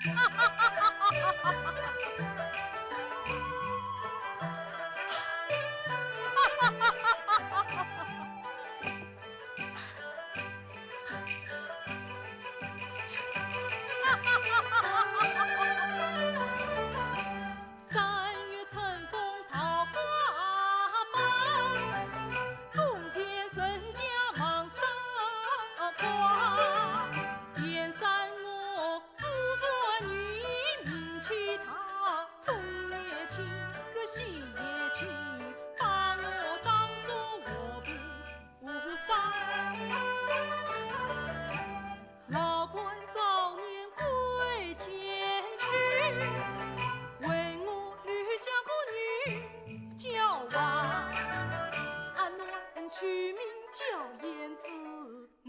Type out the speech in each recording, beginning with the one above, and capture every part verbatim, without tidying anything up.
三月春风桃花白，种田人家忙烧瓜。燕山我祖传女名气大，东也亲，个西也亲，把我当作和平 菩萨。老伴早年归天去，为我留下个女娇娃。阿囡取名叫胭脂，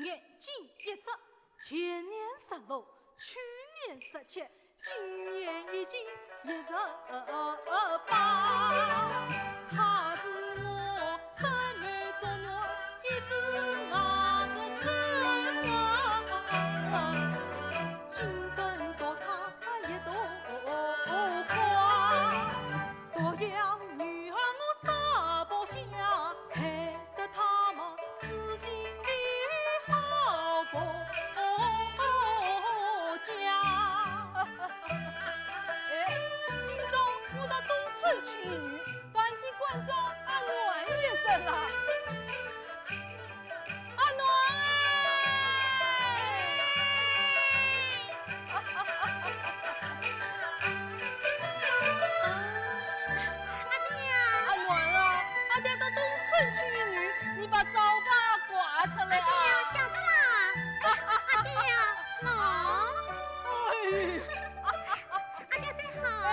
眼睛一眨，前年十六，去年十七， 今年已经一十八。她是我三妹祝愿，一枝那个生啊，金粉独插一朵花。独养女儿我舍不下，害得她嘛 如今的好婆家。哎，今朝我到东村去一游，忘记关照阿囡一声了。阿囡哎！ 阿爹呀！阿囡啊，阿爹到东村去一游，你把灶把挂出来啊！阿爹呀，晓得啦。哎，阿爹呀，喏。哎。阿爹走好。哎，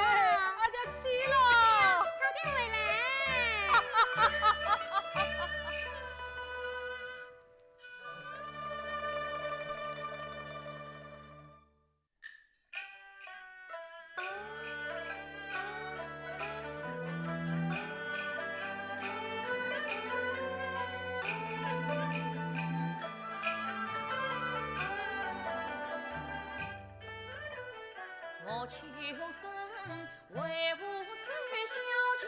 阿爹去了。阿爹呀，早点回来。 我求生为父守孝敬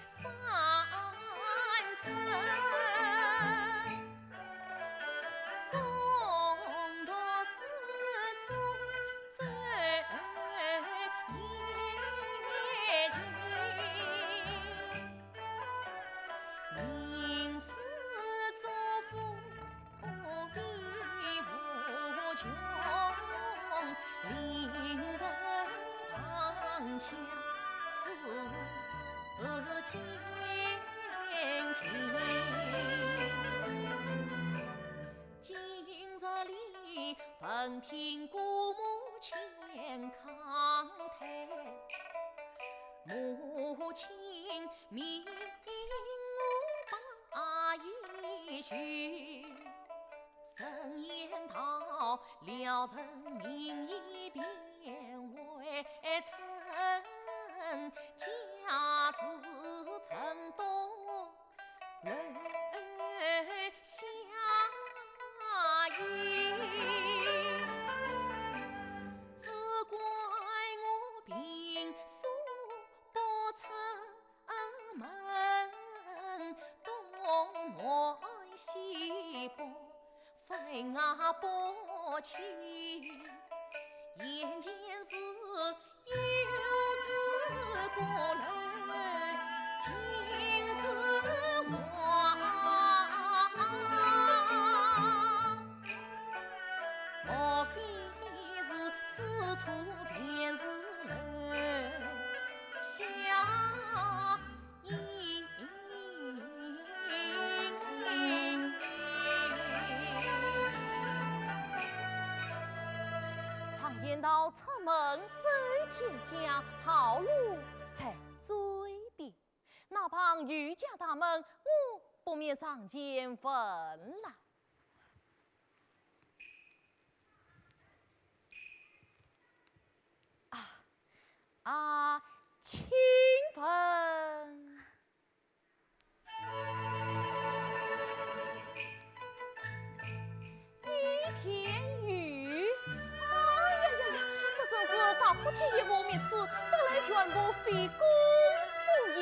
三春。 共读诗书奏乐琴，吟诗作赋非无穷，令人唱腔思 尽情。今日里闻听姑母千康叹，母亲命我把一曲。 人言道，撩人名医辨未曾，家住城东楼下医，只怪我平素不曾 门东南西北分啊不清，眼前是有事过来，今是我。莫非是此处便是楼下？ 常言道，出门走天下，道路在嘴边。那旁有家大门，我不免上前问了。 啊，啊，请问。于天宇。哎呀呀呀，原不非公不应。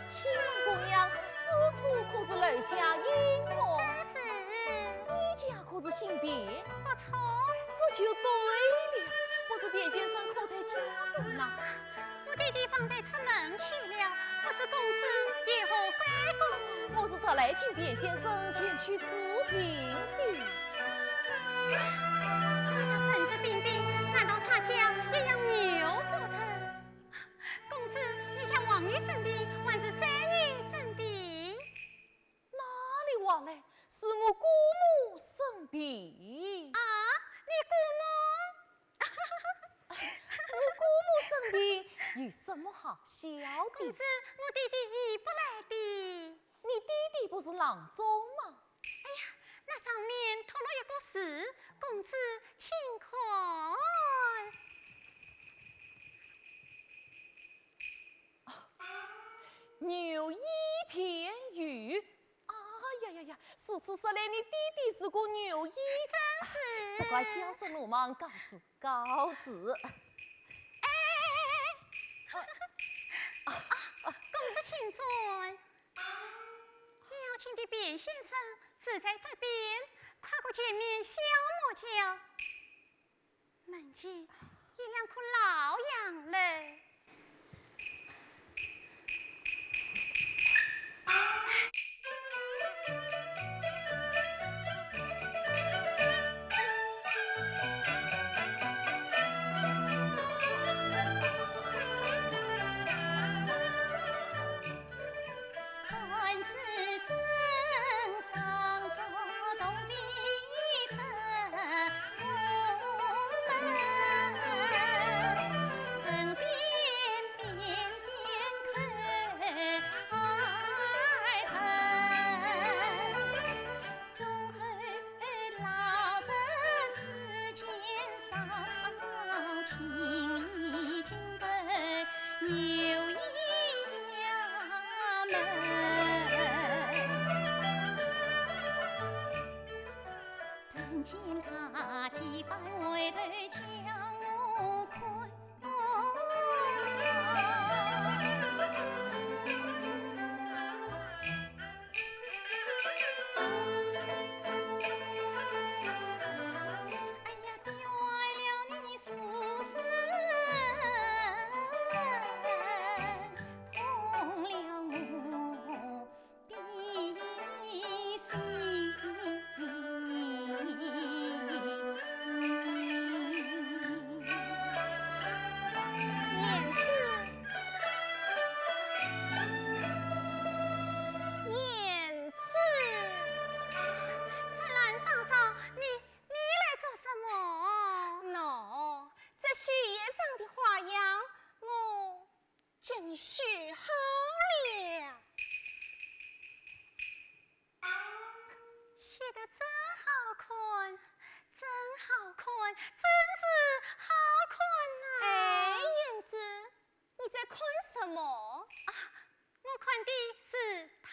请问姑娘，此处可是楼下姻房？正是。你家可是姓卞？不错。这就对了，不知卞先生可在家中呢？我弟弟方才出门去了，不知公子有何贵干？我是特来请卞先生前去治病的。 看他文质彬彬，难道他家也养牛不成？公子，你家王爷生病，还是三爷生病？哪里话来，是我姑母生病。啊，你姑母？我姑母生病，有什么好笑的？公子，我弟弟医不来的。你弟弟不是郎中吗？ 哎呀，那上面托了一个字，公子请看。牛医便愈。哎呀呀呀，如此说来，你弟弟是个牛医。正是。这个小生鲁莽，告辞，告辞。哎，啊，公子请转。 要请的卞先生就在这边，跨过前面小木桥。门前有两棵老杨柳。 但见他几番回头叫我看。 哎呀，跌坏了你书生，痛了我的心。胭脂。 胭脂。春兰嫂嫂，你，你来做什么？喏，这绣鞋上的花样，我给你绣好了。绣得真好看，真好看，真是好看呐！哎，胭脂， 你在看什么？啊，我看的是他。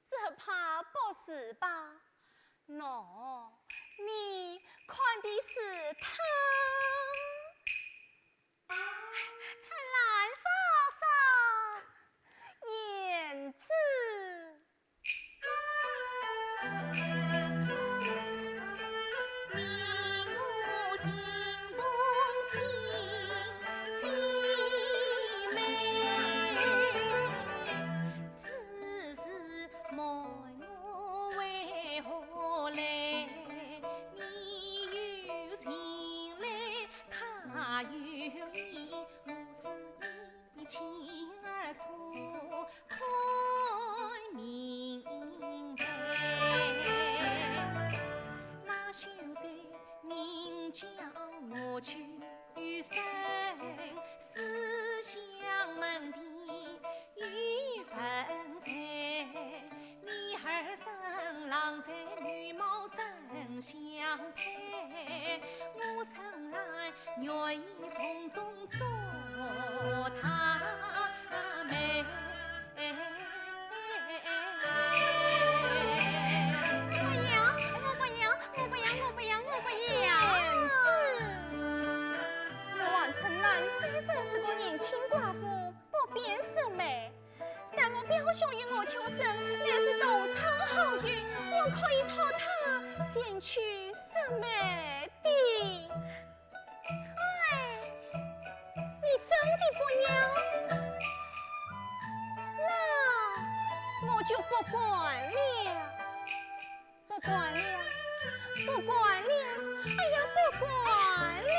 这怕不是吧？喏，你看的是他。春兰嫂嫂。胭脂。 我不要，我不要，我不要，我不要，我不要！胭脂，我望春兰嫂前去说媒的。啐，你真的不要？那我就不管了。 不管了，不管了，哎呀，不管了！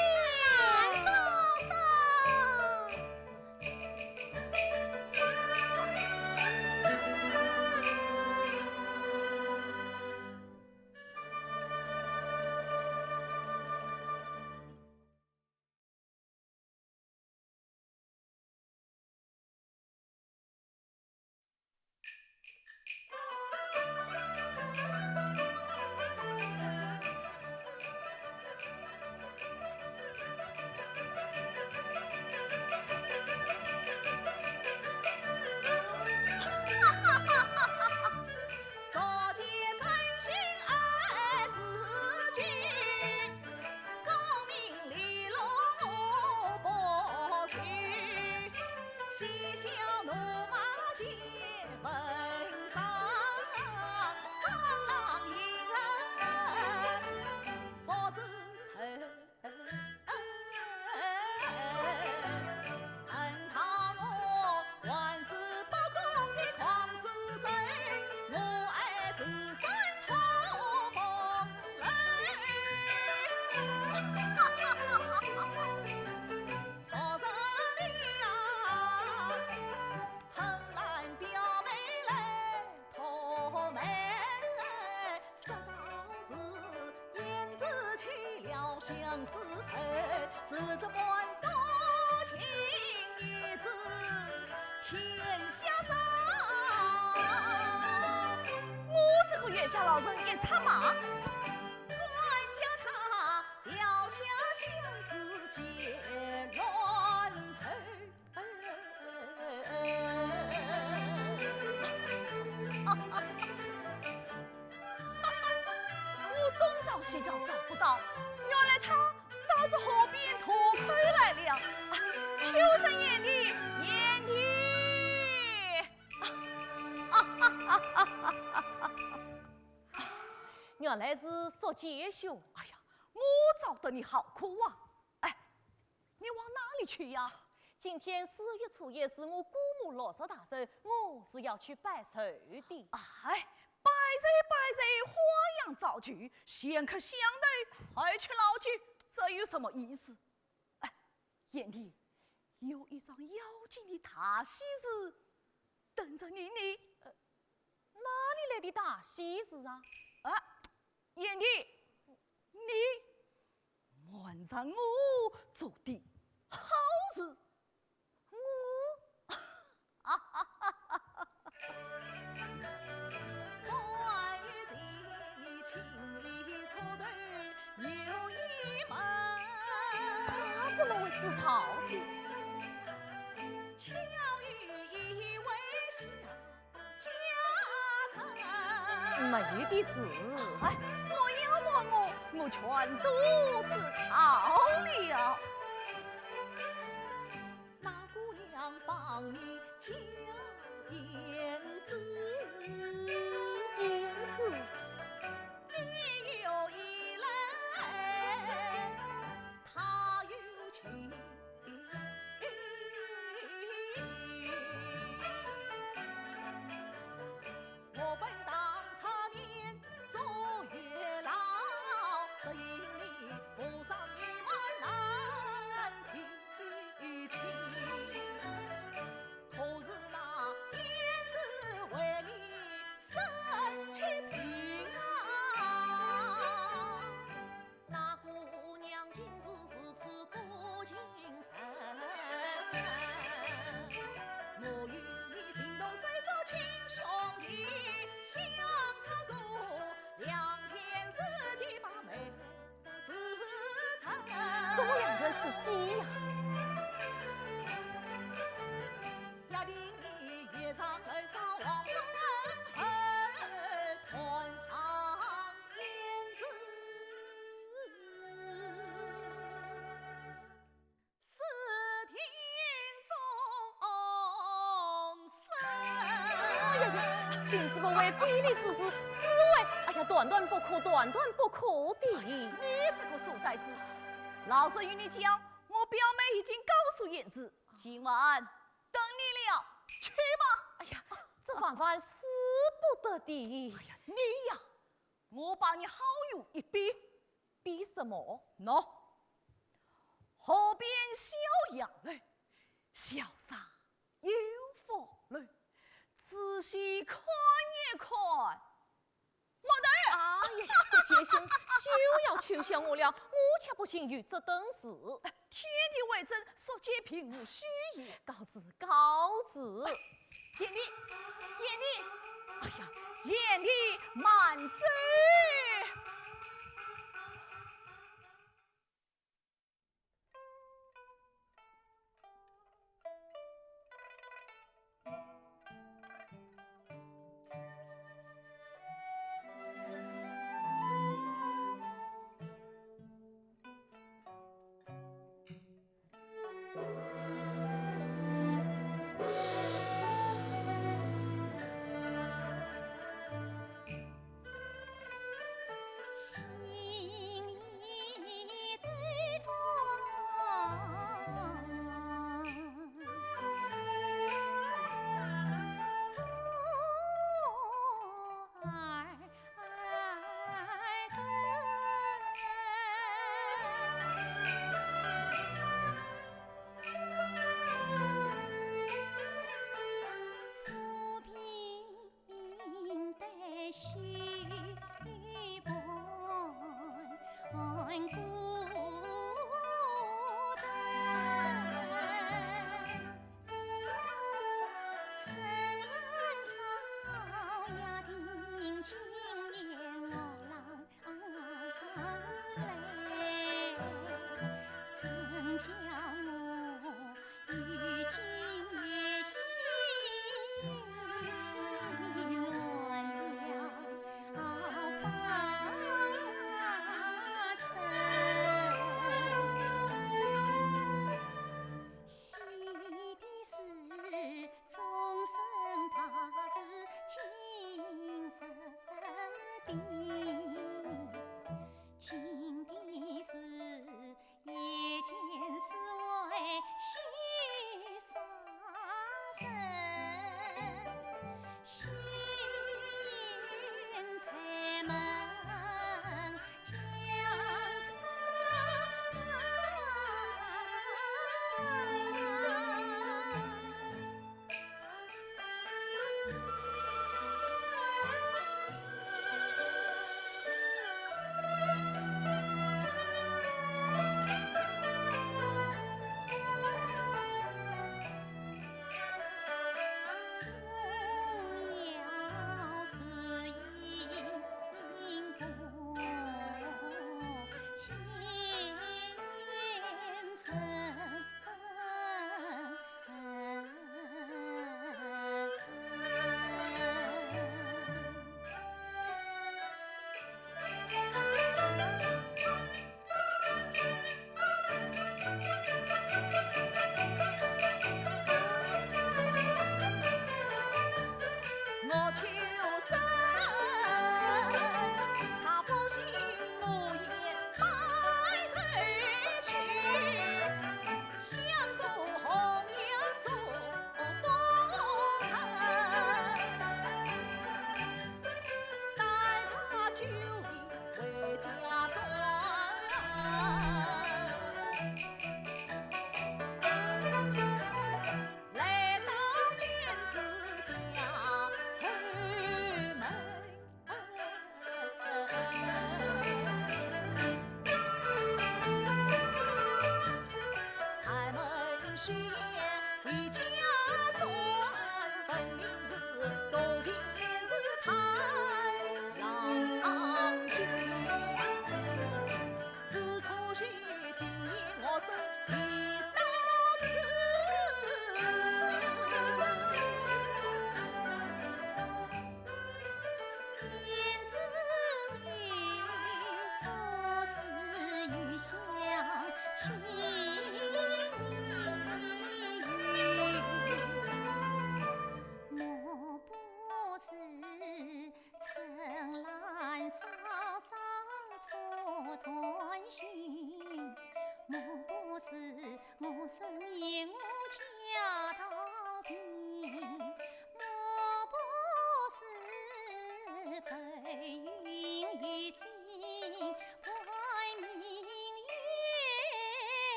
我这个月下老人一出马，我东找西找找不到，原来他到这河边渡口来了。啊，秋生贤弟，贤弟！原来是宿介兄。哎呀，我找得你好苦啊！哎， 你往哪里去呀？今天四月初一是我姑母六十大寿，我是要去拜寿的。哎，拜寿拜寿，花样照旧，先磕响头，后吃老酒，这有什么意思？哎，贤弟，有一桩要紧的大喜事等着你呢。呃，哪里来的大喜事啊？啊，贤弟，你 瞒着我做的好事。我？他怎么会知道的？ 没有的事。哎，莫要瞒我，我全都知道了。胭脂。苏阳春自己呀。哎呀呀，君子不为非礼之事，是为……哎呀，断断不可，断断不可的。你这个书呆子，老实与你讲，我表妹已经告诉贤侄，今晚等你了，去吧。哎呀，这万万使不得的。哎呀，你呀，我把你好有一比。比什么？喏，河边小杨柳，小沙又风柳，仔细看一看，莫得。哎呀，石阶兄，休要取笑我了，我却不信有这等事。天地为证，石阶并无虚言。告辞，告辞。贤弟，贤弟，哎呀，贤弟慢走。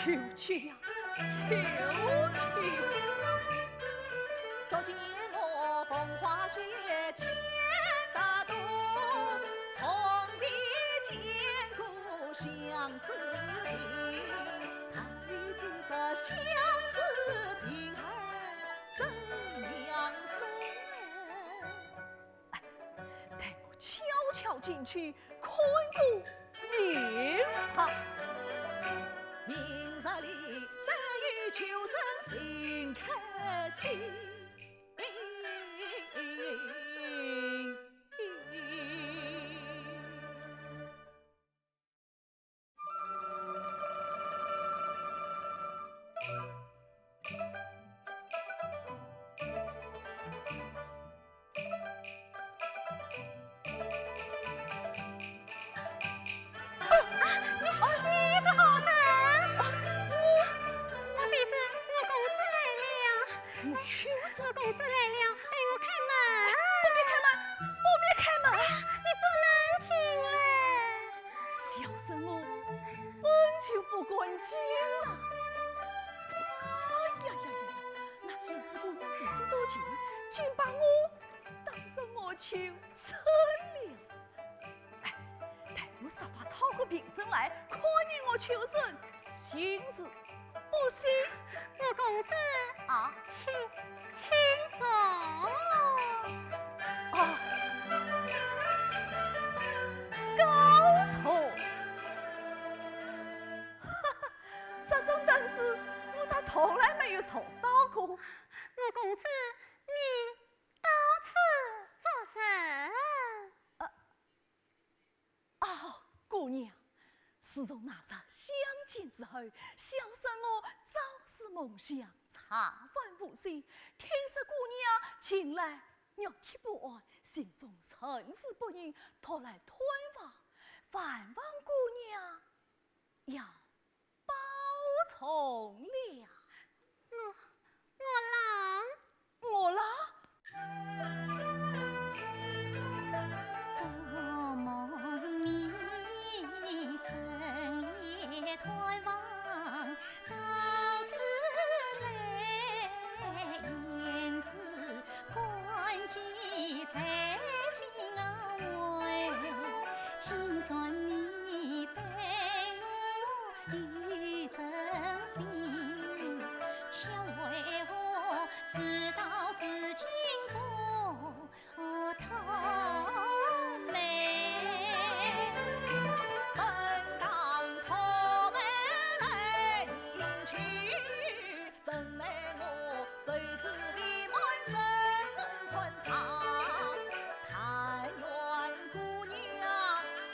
去呀，去呀。哎，待我悄悄进去看个明白。啊，你，你是何人？啊，我，莫非是我公子来了？我就是。我公子来了，待我开门。不必开门，不必开门。哎呀，你不能进来。小生我本就不敢进啊。哎呀呀呀呀，那胭脂姑娘如此多情，竟把我当成我秋 生了。哎，待我设法讨个病症来，看你我秋生信是不信。我公子啊，请，请坐。啊，告坐。哈哈，这种凳子我倒从来没有坐到过。我公子，你 到此作甚？呃，哦，姑娘，自从那日相见之后，小生我朝思暮想，茶饭无心。听说姑娘近来玉体不安，心中甚是不宁，特来探望，还望姑娘要 保重了。我，我郎。我郎？多蒙你深夜探望，到此来，胭脂 感激在心啊喂，既然你对我有真心，却为何事到如今不痛美？本当叩门来迎娶， 怎奈我受之未满身穿搭，但愿姑娘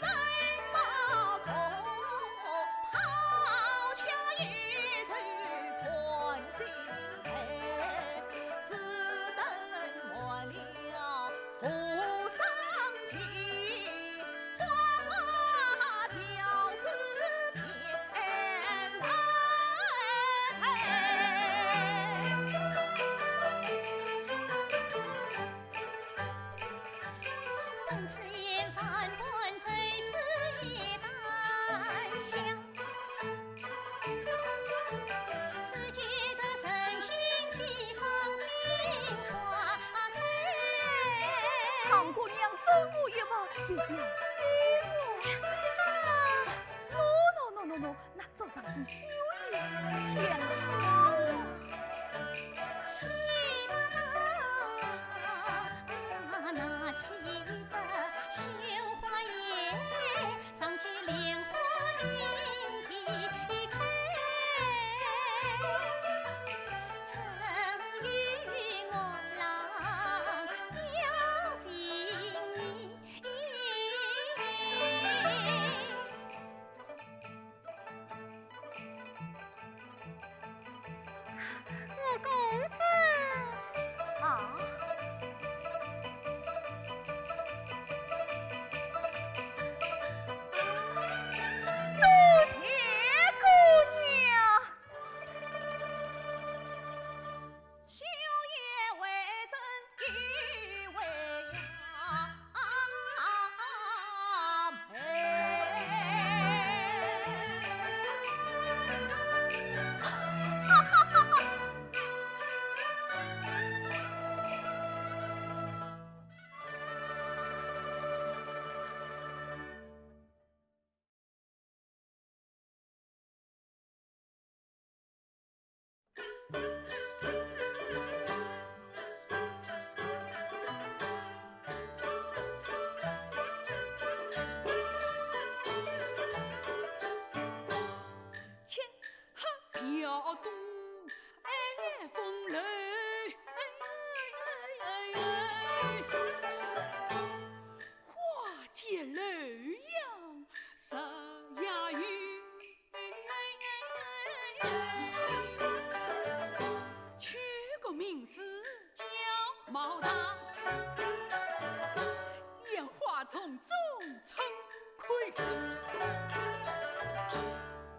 身把重，抛却一袖宽心陪，只等满了 扶桑去，花花轿子便来。唐姑娘，赠我一幅，以表心意。喏，喏，喏，喏，喏，那桌上的绣鞋，偏好啊。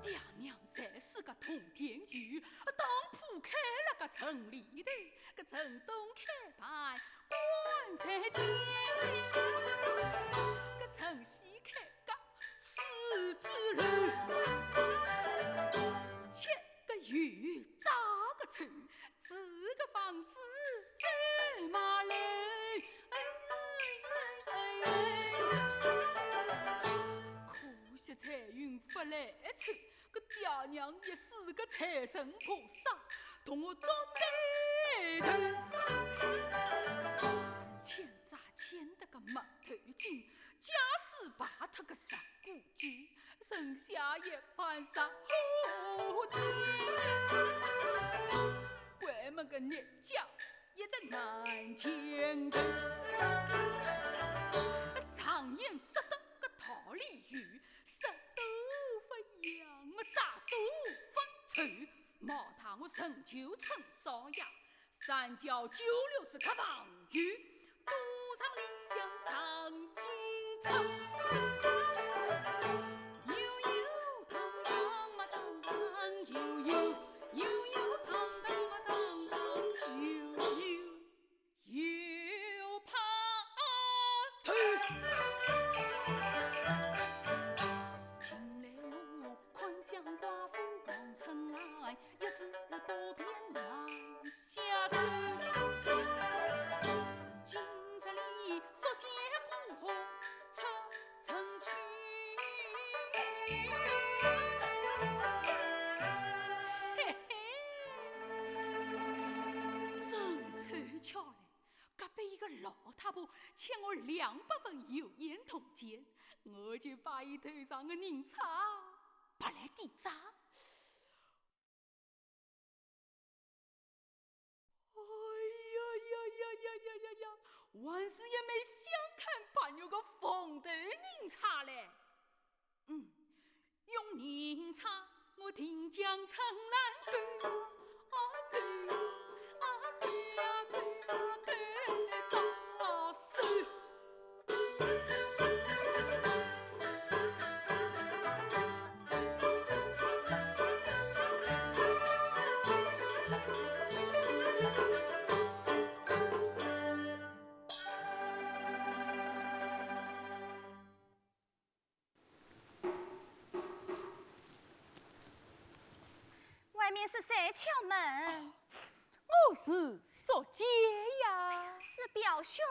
爹娘在世个铜钿有，当铺开了个城里头，个城东开盘棺材店，个城西开个狮子楼，七个有扎个村， 住个房子走马楼，哎哎哎哎，可惜财运勿来凑，个爹娘一世个财神菩萨同我作对头。欠债欠得个没头颈，家私败脱个啥 孤举，剩下一盘十五天。关门个日脚一直难见头。常言说得个道理有，食多勿养，债多勿凑，毛大我仍旧趁少爷， 三教九流是客朋友，赌场里向唱京唱。有有当当嘛当当，有有，有有当当嘛当当，有有，有怕头。近来我看相寡妇望春来， 一时不便拿下手。今日里宿介过河出城去。嘿嘿，真凑巧嘞，隔壁一个老太婆欠我两百文油盐铜钱，我就把伊头上的银钗拔来抵债。 哎呀呀呀呀呀呀呀，还是一枚镶嵌白玉的凤头银钗嘞。嗯，用银钗我定将春兰勾，啊勾，啊勾呀勾啊勾到手。 外面是谁敲门？哦，我是宿介呀。是表兄。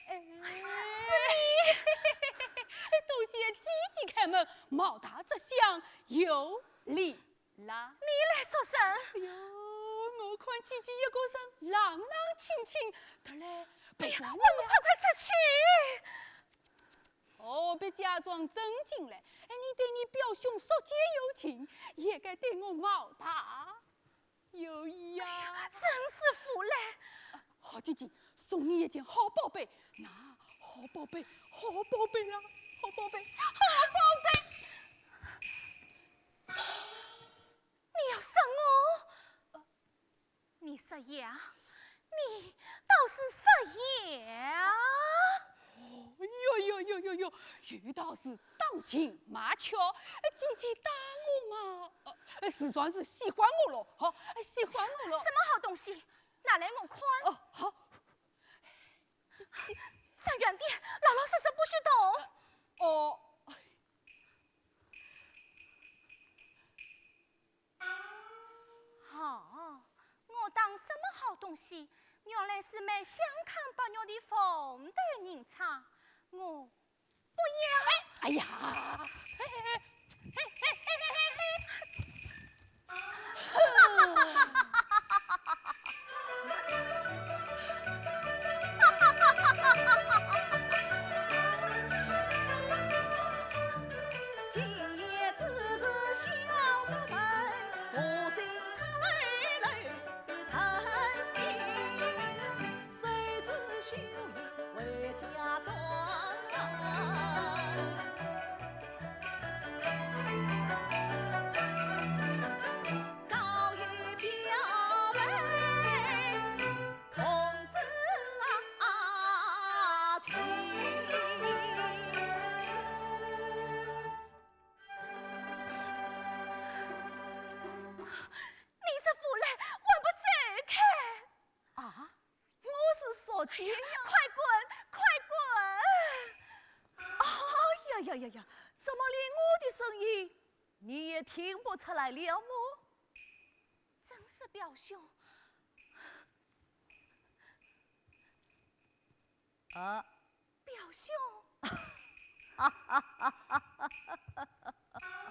哎，是你。多谢姐姐开门，毛大这厢有礼。 啦。你来作甚？哎哟，我看姐姐一个人冷冷清清，特来陪陪你呀。哎呀，我们快快出去。何必假装正经嘞？哎，你对你表兄宿介有情，也该对我毛大有意呀。哎呀，真是无赖。好姐姐，送你一件好宝贝，拿，好宝贝，好宝贝啦，好宝贝，好宝贝。 你要杀我？你杀爷啊？你倒是杀爷啊？哦哟哟哟哟哟，有道是打情骂俏，哎，姐姐打我嘛，呃，哎，自然是喜欢我咯，好，哎，喜欢我咯。什么好东西？拿来我看。哦，好。站远点，老老实实不许动。呃，哦。 哦，我当什么好东西，原来是枚镶嵌白玉的凤头银钗。我不要。哎，哎呀，嘿嘿嘿，嘿嘿嘿嘿嘿嘿。快滚，快滚！哎呀呀呀呀，怎么连我的声音你也听不出来了么？真是表兄。啊。表兄。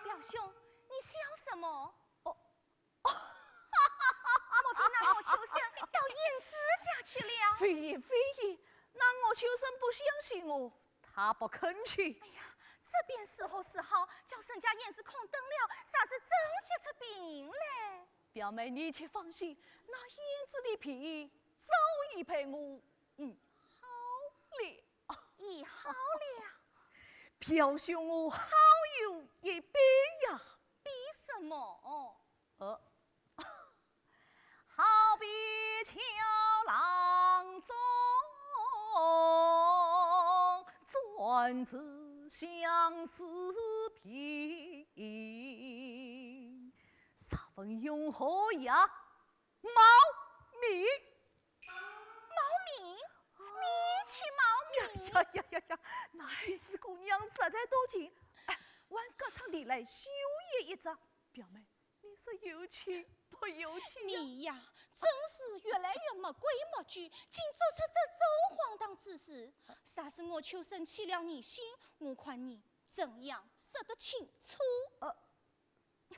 表兄，你笑什么？哦，莫非那鄂秋隼到胭脂家去了？非也，非也，那鄂秋隼不相信我，他不肯去。哎呀，这便如何是好？叫人家胭脂空等了，啥时真急出病来？表妹，你且放心，那胭脂的病早已被我医好了。医好了？表兄，我好有一比呀。比什么？ 呃，好比桥浪中，转至相思病。若问用何药，冒名。冒名？你去冒名？呀呀呀呀呀，那胭脂姑娘实在多情，哎，还隔窗递来绣鞋一只，表妹， 你说有情不有情呀？你呀，真是越来越没规没矩，竟做出这种荒唐之事。啥是鄂秋隼起了疑心，我看你怎样说得清楚？呃，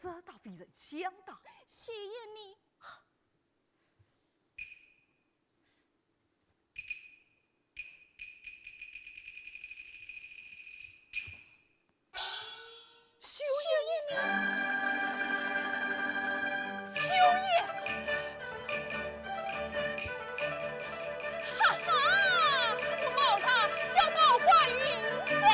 这倒非人想的。谢谢你。 绣鞋呢？绣鞋！哈哈，我冒他叫冒官运噻！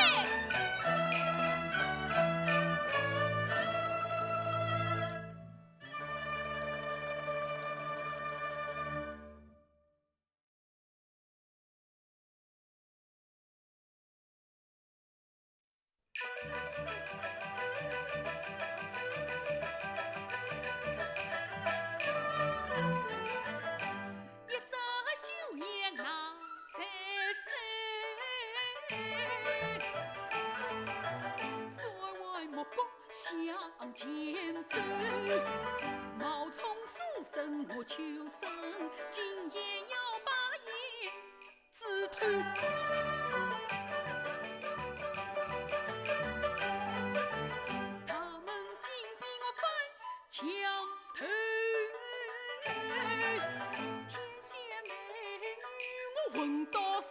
一只绣鞋拿在手，转弯抹角向前走。冒充书生鄂秋隼，今夜要把胭脂偷。他们竟逼我翻墙头，天仙美女我混到手。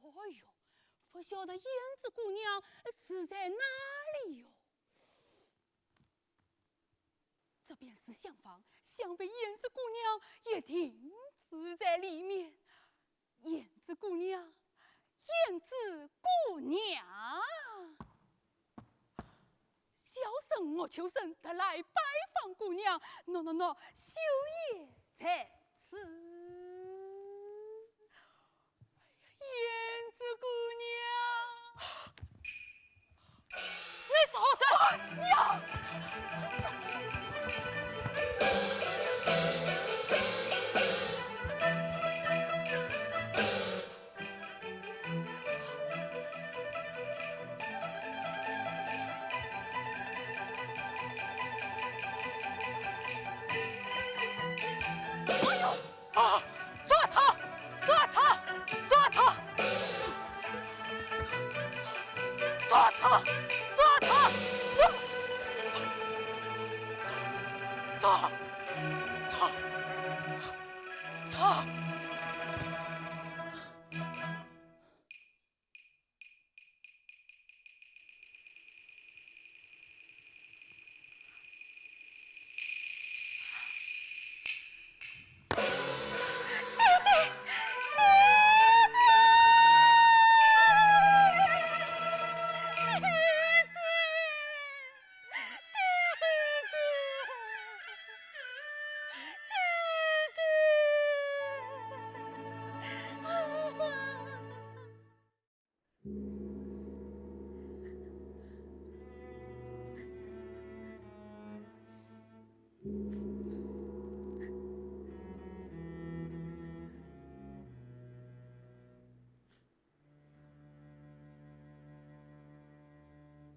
哦哟，不晓得胭脂姑娘，呃，住在哪里哟？这便是厢房，想必胭脂姑娘一定住在里面。胭脂姑娘，胭脂姑娘！ 小生鄂秋隼特来拜访姑娘，喏喏喏，绣鞋在此。胭脂姑娘，你是何人？呀！ 哎呦！啊！抓他！抓他！抓他！抓他！抓他！抓！走，走，走。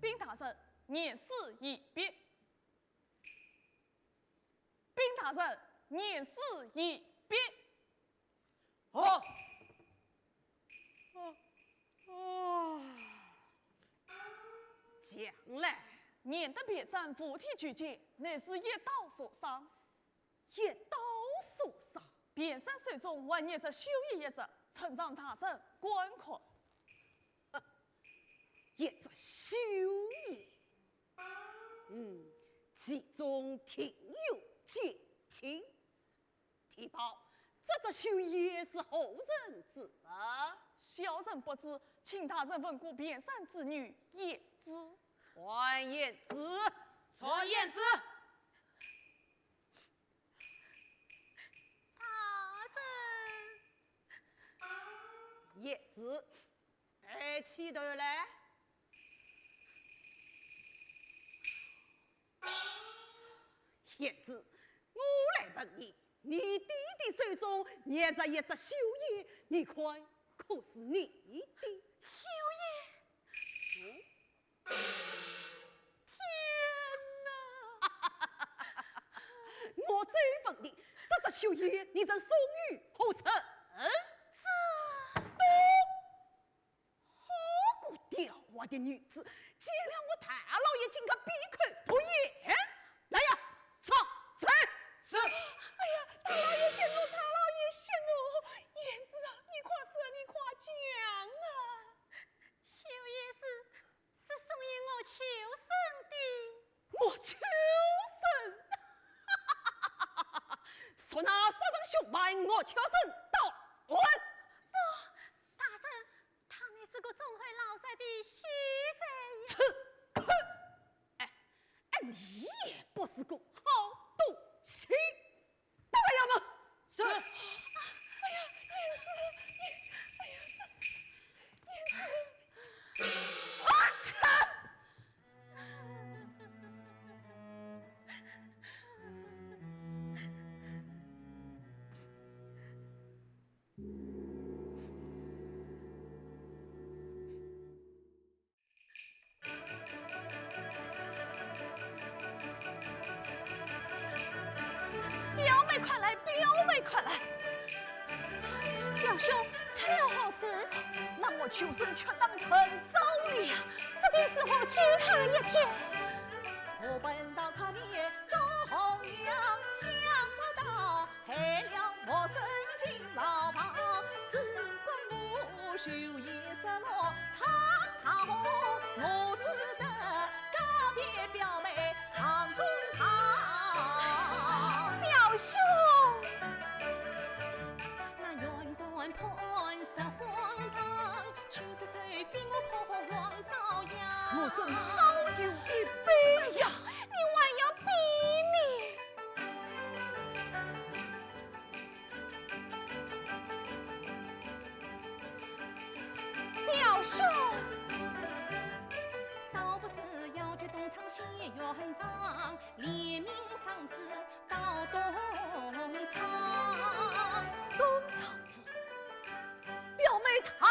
禀大人，验尸已毕。禀大人，验尸已毕。哦。哦。哦。讲来。验得卞三五体俱全，乃是一刀所伤。 一刀所伤。卞三手中还捏着绣鞋一只，呈上大人观看。一只绣鞋，嗯，其中定有奸情。提报，这只绣鞋是何人之物？小人不知，请大人问过卞三之女胭脂。传胭脂。传胭脂。 大人。胭脂，抬起头来。胭脂，我来问你，你爹爹手中捏着一只绣鞋，你看可是你的？绣鞋？嗯。 天哪！我再问你，这只绣鞋你曾送与何人？这……好个刁滑的女子，见了我大老爷竟敢闭口不言！来呀，上！是。哎呀，大老爷息怒，大老爷息怒！胭脂啊，你快说，你快讲啊！绣鞋是 是送与岳秋隼的。岳秋隼？速拿杀人凶犯岳秋隼到案。不，大人，他乃是个忠厚老实的秀才呀。吃亏！哎，哎，你也不是个好东西。 报告衙门。是。哎呀，胭脂，哎呀，这，这，胭脂。啊！表妹快来，表妹快来！表兄，出了何事？那岳秋隼却当成招了呀！这便如何救他一救？我本当出面做红娘，想不到 害了我身进牢房，只怪我袖鞋失落闯大祸，我只得告别表妹上公堂。表兄！那縣官判实荒唐，秋隼非我破坏王朝呀。我真好有一比呀！你还要比呢？ 表兄。倒不是要借东床谢冤枉，联名上书到东床。东床府，表妹她，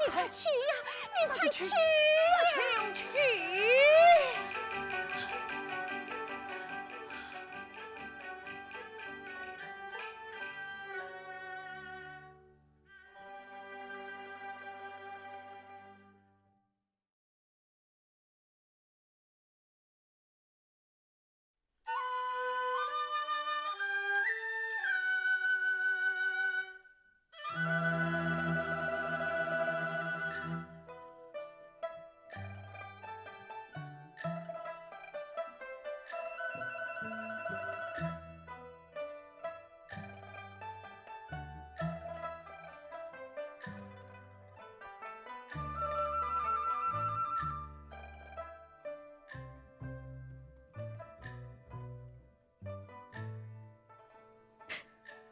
你快去呀，你快去呀！去，去。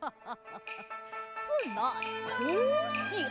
真乃可笑也。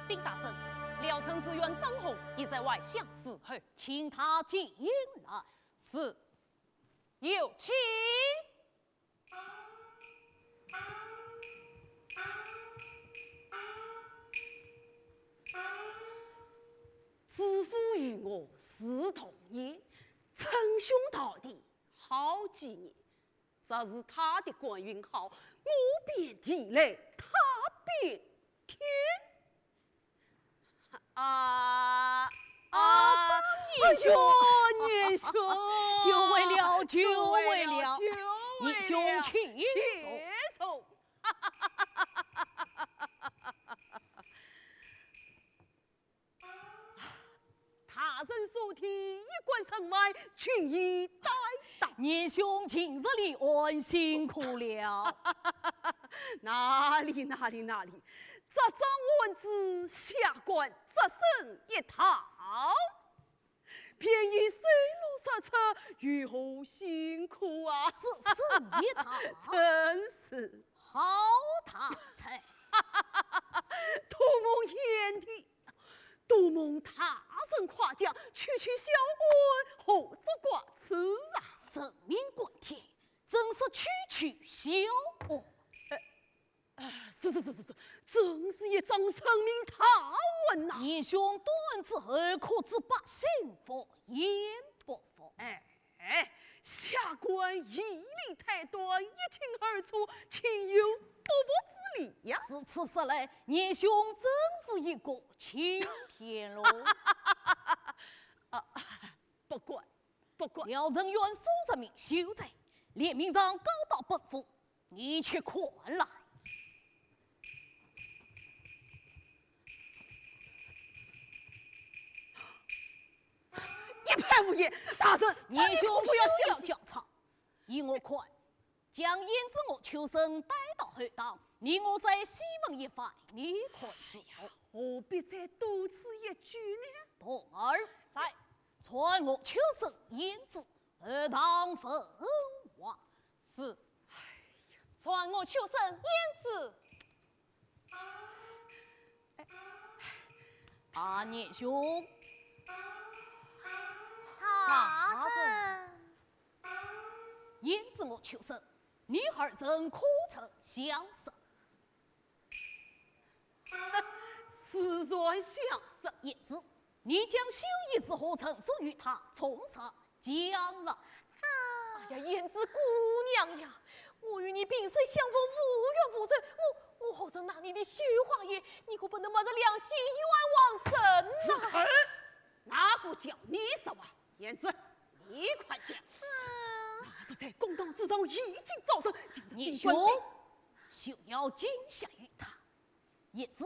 禀大人，辽城知县张宏已在外厢伺候。请他进来。是，有请。知府与我是同年，称兄道弟好几年。 这是他的官运好，我便地来，他便天。啊，啊，张年兄。哎呦，年兄。久违了，久违了。久违了。年兄请坐。请坐。 大人所提一官人犯，均已带到。年兄近日理案辛苦了。哪里，哪里，哪里，这桩案子下官只审一套，便已水落石出，有何辛苦啊？只审一套？正是。好大才！多蒙贤弟， 多蒙大人夸奖，区区小案，何足挂齿啊？人命关天，怎说区区小案？啊，是是是是是，真是一桩人命大案呐！年兄断案之后，可知百姓服也不服？哎， 哎，下官以礼待断，一清二楚，岂有不服之理呀？如此说来，年兄真是一个青天喽。啊，不敢，不敢。辽城县所审命休斩，连名状告到本府， 你且看来。一派胡言，大人，年兄休要焦躁。依我看，将胭脂、鄂秋隼带到后堂，你我再细问一番，你看如何？何必再多此一举呢？童儿。在。传鄂秋隼、胭脂 后堂问话。是。传鄂秋隼、胭脂。啊，年兄。大人。胭脂、鄂秋隼，你二人可曾相识？ 自然相识。胭脂，你将绣鞋如何赠送于他，从实讲来。这……哎呀，胭脂姑娘呀，我与你萍水相逢，无冤无仇，我，我何曾拿你的绣花鞋？你可不能昧着良心冤枉人呐！住口！哪个叫你说话？胭脂，你快讲！这……那日在公堂之上已经招认，今日竟敢……年兄，休要惊吓于他。 胭脂，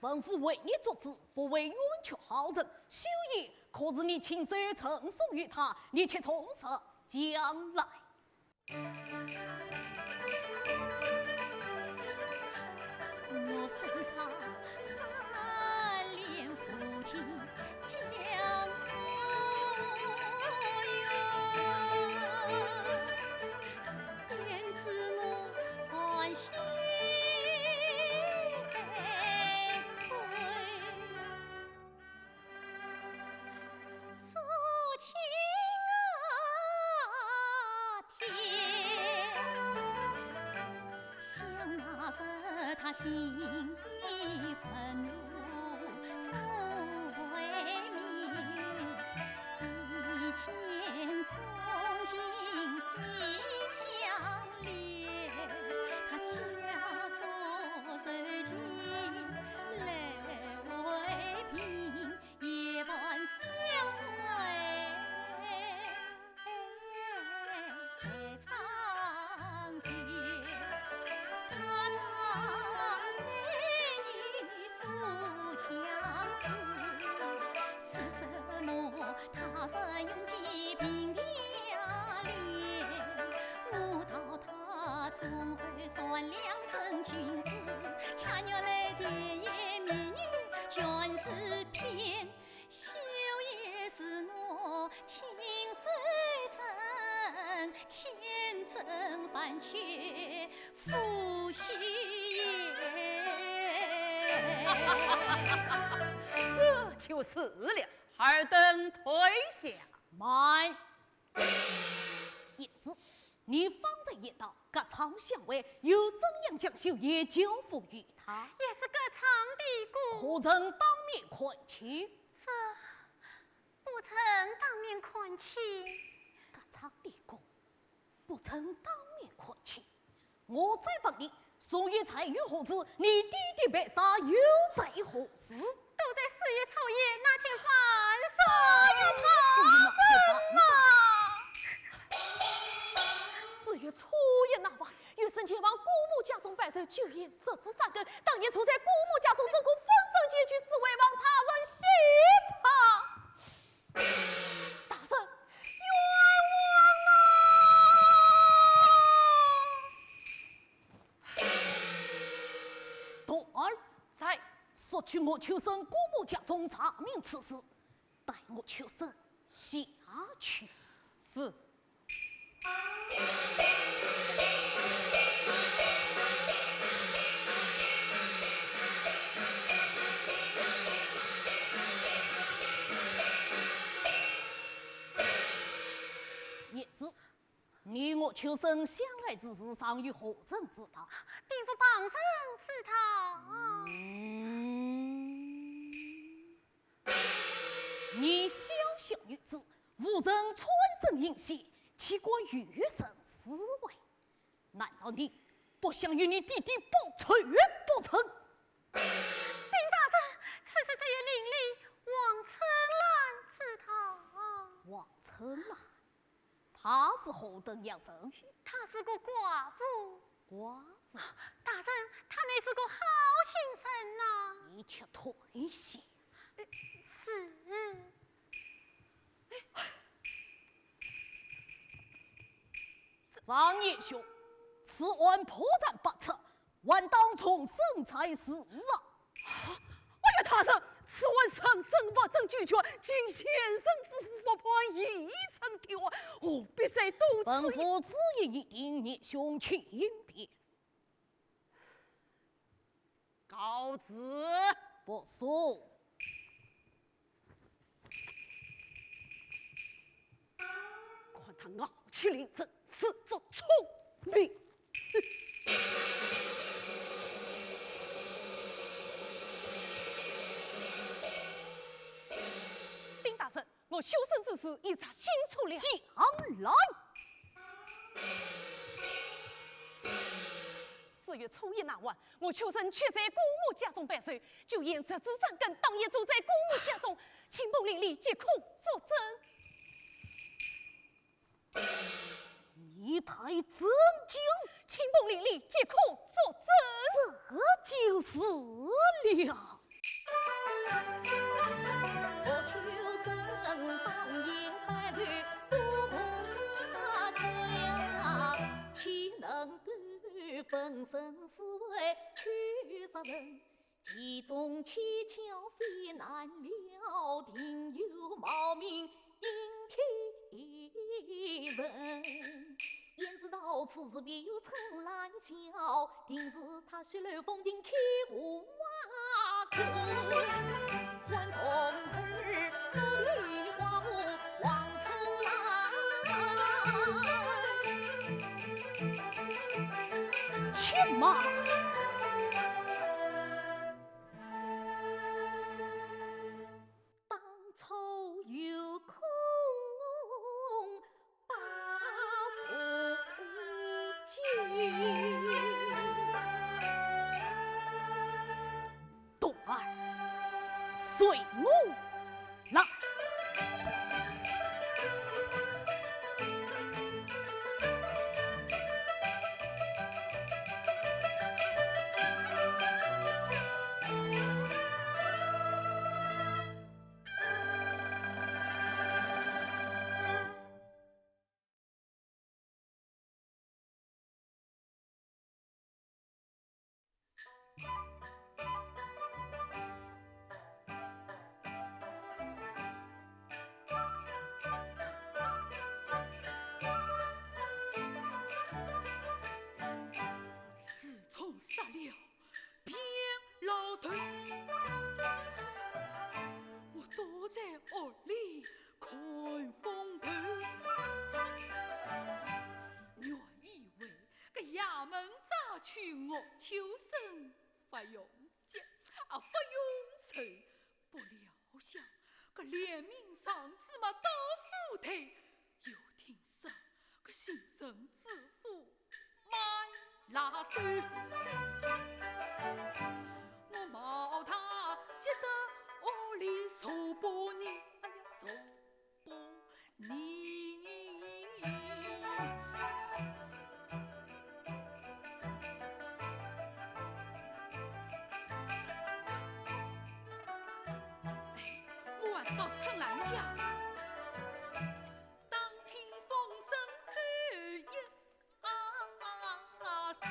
本府为你作主，不会冤屈好人。绣鞋可是你亲手赠送于他，你且从实讲来。这就是了。尔等退下。慢。胭脂，你方才言道，隔窗相会，又怎样将绣鞋交付于他？也是隔窗的故。可曾当面看清？这……不曾当面看清。隔窗的故，不曾当面看清。我再问你，绣鞋在于何时？你爹爹被杀又在何时？都在四月初一那天晚上。哎呀，大人呐！四月初一那晚， 有人前往姑母家中拜寿，酒宴设置三更，当夜住在姑母家中，这个婚丧结局是为望大人细查。大人，冤枉啊！童儿。在。速去鄂秋隼姑母家中查明此事，带鄂秋隼下去。是。 胭脂，你鄂秋隼相爱之事，尚有何人知道？并无旁人知道。嗯。 你小小女子，无人穿针引线，岂敢与人私会？难道你不想与你爹爹报仇不成？禀大人，此事只有邻里王春兰知道。王春兰？ 她是何等样人？她是个寡妇。寡妇？大人，她乃是个好心人呐。你且退下。呃，是。张年兄，此案破绽百出， 还当重审才是啊！哎呀，大人，此案人证物证俱全，经先生之复判已成定案，何必再多此一……本府主意已定，年兄请便。告辞。不送。 看他傲气凌人，自作聪明。我秋生之事已查清楚了。讲来。四月初一那晚，我秋生却在姑母家中拜寿，就沿侄子山根当夜住在姑母家中，亲朋邻里皆可作证。 你待怎讲？亲朋邻里皆可作证。这就是了。我秋生当夜拜寿姑母家，岂能够粉身碎骨去杀人？ 其中蹊跷非难料，定有冒名隐居人。焉知到此时别有春兰笑，定是他泄露封定欺吾华客。还童儿手里寡妇王春兰。且慢。 当初有空把茶酒。童儿，随我来。 自从杀了卞老头，我躲在屋里看风头。原以为 搿衙门抓去我秋生勿用急，啊，勿用愁。不料想，搿联名状子嘛到府台，又听说搿姓陈知府卖辣手。我冒大急到屋里坐把呢，哎呀，坐 把呢。我还是到春兰家，打听风声走一 啊，走。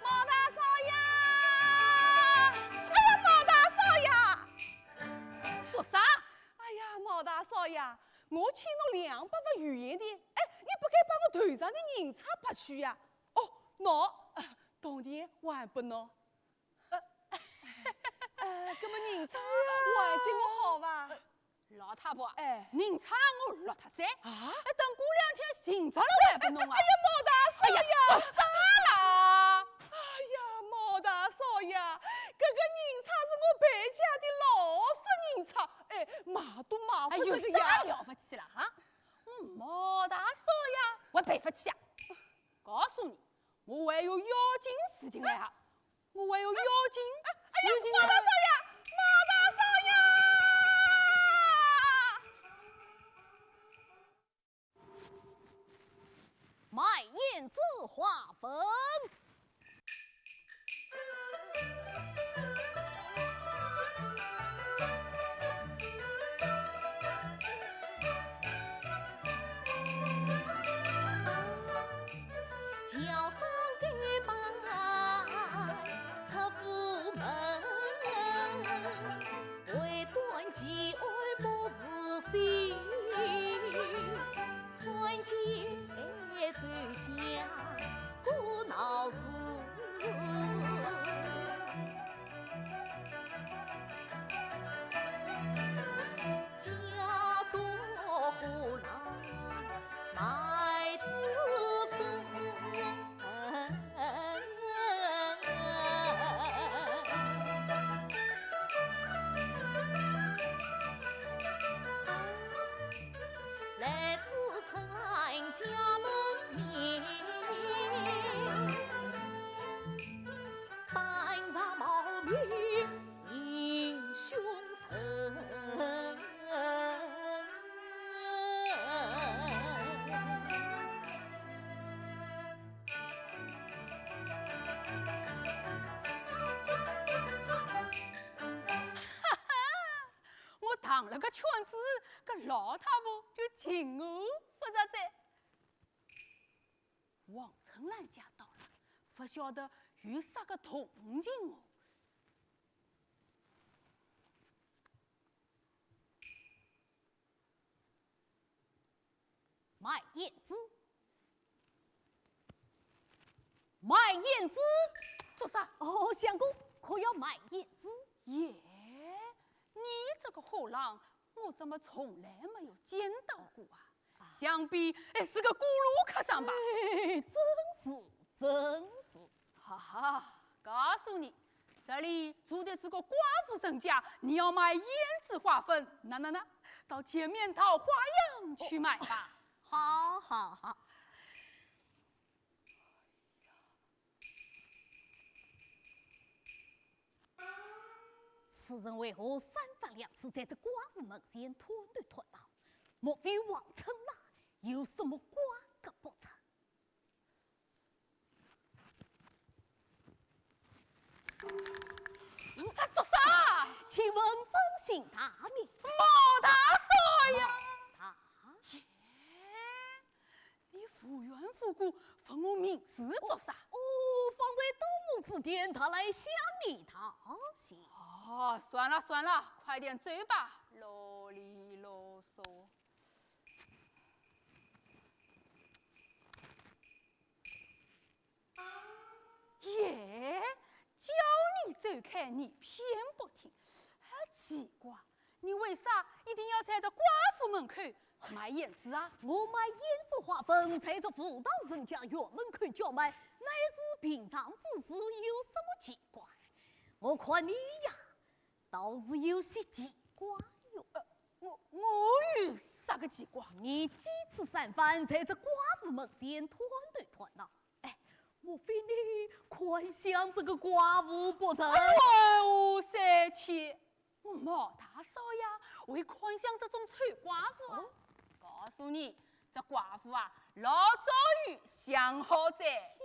毛大少爷！哎呀，毛大少爷！做啥？哎呀，毛大少爷，我欠侬两百文油盐钿，哎，你不该把我头上的银钗拔去呀？哦，喏，铜钿还拨侬。 呃，呃，搿么银钗还给我好伐？老太婆，哎。银钗我落脱哉。啊？哎，等过两天寻着了还拨侬啊。哎呀，毛大少爷！哎呀，做啥啦？哎呀，毛大少爷，搿个银钗是我赔家的老式银钗，哎，买都买勿着的呀。哎，有啥了勿起啦？啊？嗯，毛大少爷，我赔勿起啊。告诉你， 我还有要紧事情来啊，我还有要紧事情来。哎呀，毛大少爷，毛大少爷！卖胭脂花粉。 乔装改扮出府门，未断其案不自省，穿街走巷故闹事。 假作虎狼卖脂粉。圈子，搿老太婆就寻我勿着哉。王春兰家到了，勿晓得有啥个动静哦。 卖胭脂，卖胭脂。做啥？哦，相公，可要买胭脂？耶，你这个货郎，我怎么从来没有见到过啊？想必，哎，是个过路客商吧？哎，正是，正是。哈哈，告诉你，这里住的是个寡妇人家，你要买胭脂花粉，那那那，到前面桃花巷去买吧。好，好，好。此人为何三番两次在这寡妇门前探头探脑？莫非王春兰有什么瓜葛不成？ 啊，做啥？请问尊姓大名？毛大少爷。毛大？耶，你无缘无故问我名字做啥？哦，方才多蒙指点，特来向你道谢。哦，算了算了，快点走吧，啰里啰嗦。 耶，叫你走开，你偏不听。啊，奇怪，你为啥一定要在这寡妇门口卖胭脂啊？我卖胭脂花粉，在这妇道人家院门口叫卖，乃是平常之事，有什么奇怪？我看你呀， 倒是有些奇怪哟。呃，我，我有啥个奇怪？你几次三番在这寡妇门前探头探脑，哎，莫非你看相这个寡妇不成？哎呦，三七，我毛大少爷会看相这种丑寡妇啊？哦。告诉你，这寡妇啊，老早有相好哉。相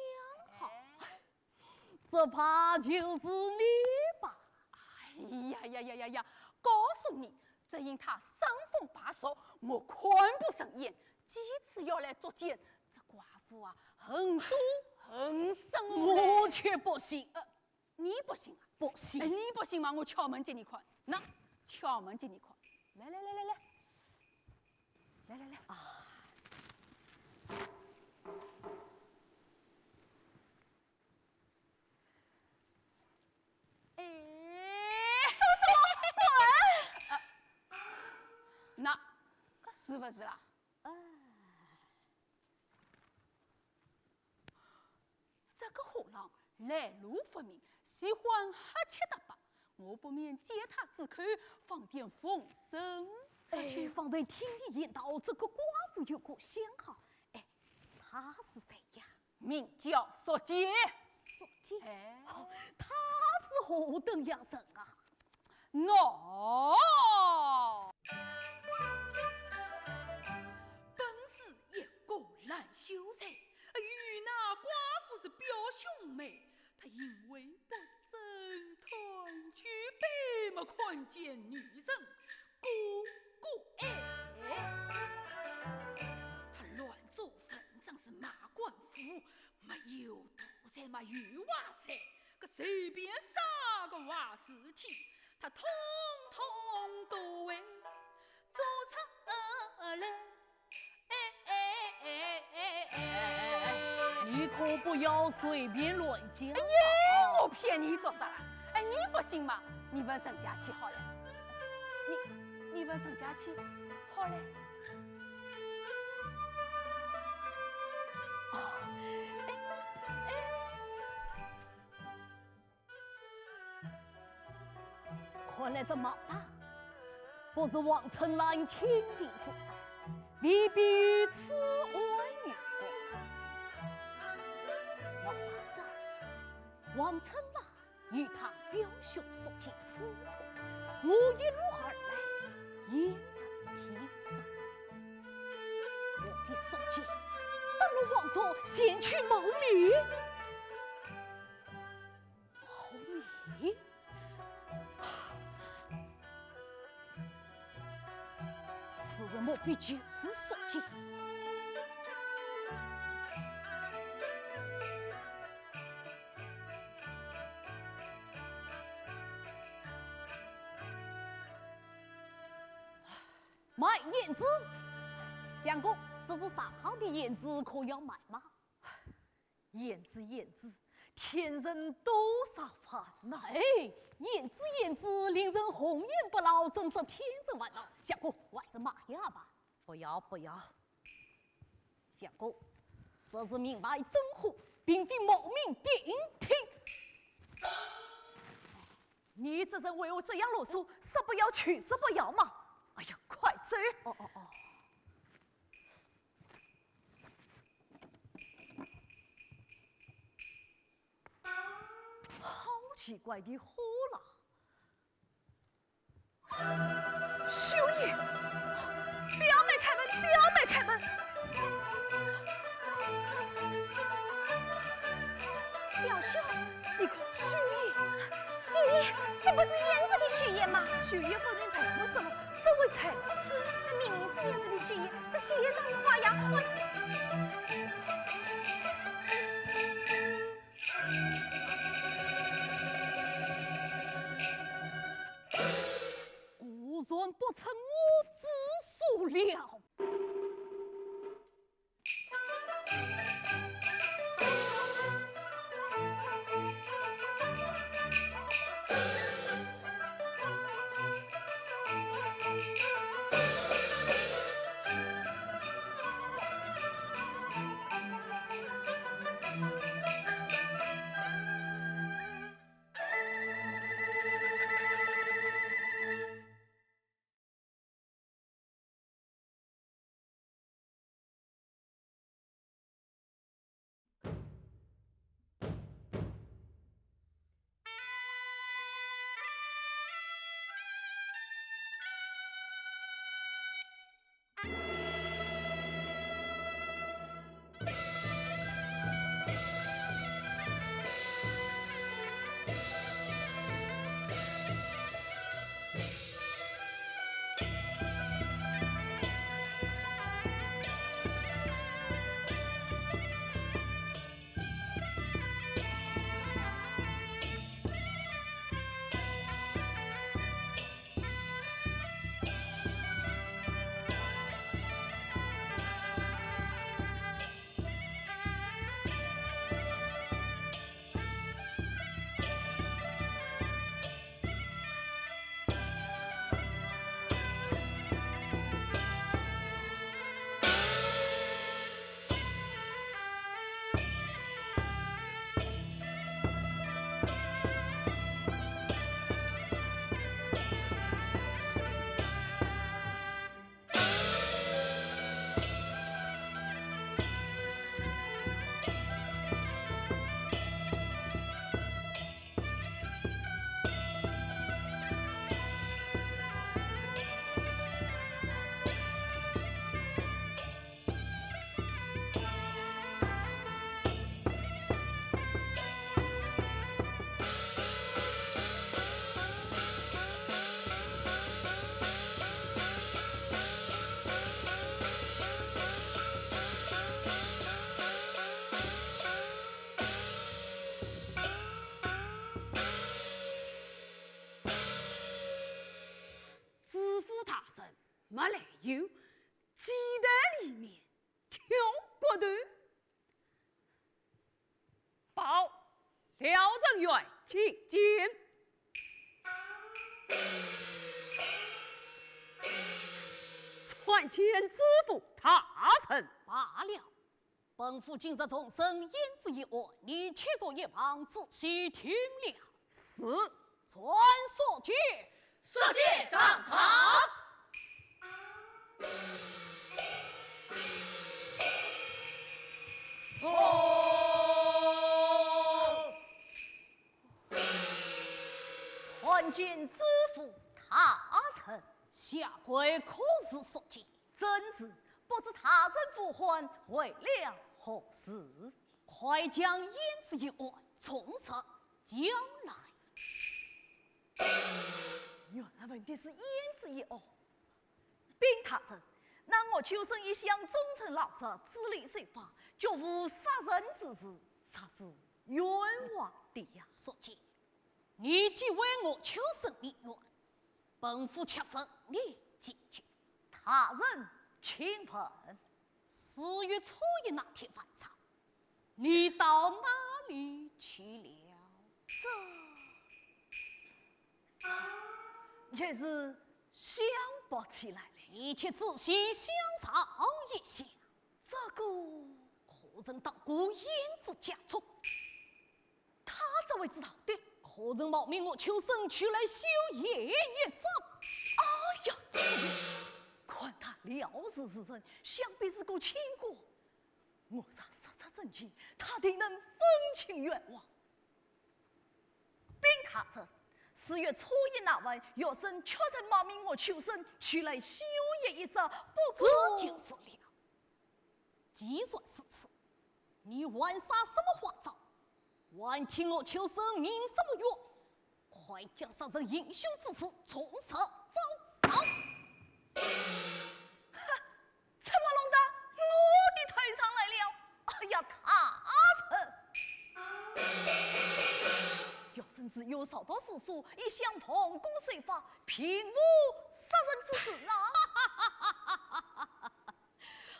好？哎。 这怕就是你吧？哎呀呀呀呀呀！告诉你，只因她伤风败俗，我看不顺眼，几次要来捉奸，这寡妇啊，恨都恨死我了。我却不信。呃，你不信啊？不信。哎，你不信嘛，我敲门给你看。喏，敲门给你看。来来来来来，来来来。啊。 哎，住手！滚！啊，喏，搿是勿是啦？啊。这个货郎来路不明，喜欢瞎七搭八，我不免借他之口，放点风声。哎，方才听你言道，这个寡妇有个相好，哎，他是谁呀？ 名叫宿介。宿介？哎。哦，他是何等样人啊？喏，本是一个烂秀才，与那寡妇是表兄妹，他因为不争，贪求白目，看见女人 过过爱。他乱做文章是卖官府，没有奴才嘛有坏才，搿随便啥个坏事体，他统统都会做出来。哎哎哎哎哎哎！你可不要随便乱讲啊。哎呀，我骗你做啥啦？哎，你不信嘛？你问沈佳琪好了。 你，你问沈佳琪好嘞。哦，哎，哎。看来这毛大不是王春兰亲近之人，未必有此案有果。王大少，王春兰 与他表兄宿介私通，我一路而来，眼正天生。莫非宿介得了皇上前去谋面？谋面？非就是宿介。卖胭脂。相公，这是上好的胭脂，可要买吗？ 胭脂，胭脂，添人多少烦恼。哎，胭脂，胭脂，令人红颜不老，怎说添人烦恼？相公，还是买呀吧。不要，不要。相公，这是名牌真货，并非冒名顶替。你这人为何这样啰嗦？说不要就说不要嘛。哎呀，快走！哦，哦，哦。 好奇怪的货啦！绣鞋，表妹开门，表妹开门！表兄，你看绣鞋，绣鞋，这不是胭脂的绣鞋吗？绣鞋分明被我失了，怎会在此？这明明是胭脂的绣鞋，这绣鞋上的花样，我是…… 果然不出我之所料。 知府大人没来由，鸡蛋里面挑骨头。报，廖状元觐见。参见知府大人。罢了。 本府今日重审胭脂一案，你且坐一旁仔细听了。是。传宿介。宿介上堂。哦。参见知府大人。下跪可是宿介？ 正是，不知大人呼唤为了何事？快将胭脂一案从实讲来。原来问的是胭脂一案。禀大人，那岳秋生一向忠诚老实，知礼守法，绝无杀人之事，实是冤枉的呀。宿介，你既为岳秋生鸣冤，本府且问你几句。大人请问。四月初一那天晚上，你到哪里去了？这……也是想不起来了。你且仔细想上一想。这个……可曾到顾燕之家中？他怎会知道的？可曾冒名岳秋生取来绣鞋一只？哎呀，看他料事如神，想必是个清官。我若说出真情，他定能分清冤枉。禀大人，四月初一那晚，学生确曾冒名岳秋生取来绣鞋一只，不过……这就是了。既然如此，你还撒什么花招？还替岳秋生鸣什么冤？快将杀人行凶之事从实招上！哼， 怎么弄到我的头上来了？哎呀，大人！学生自幼受读诗书，一向奉公守法，并无杀人之事啊。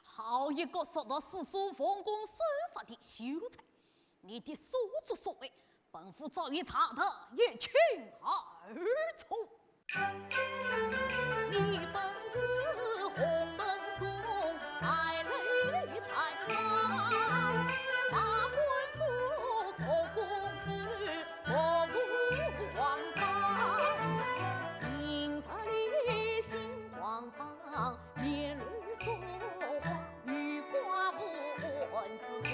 好一个受读诗书、奉公守法的秀才！你的所作所为， 本府早已查得一清二楚。你本是洪门中败类残渣，罢官府做公务，目无王法，平日里心狂放，面里说话，与寡妇暗私通，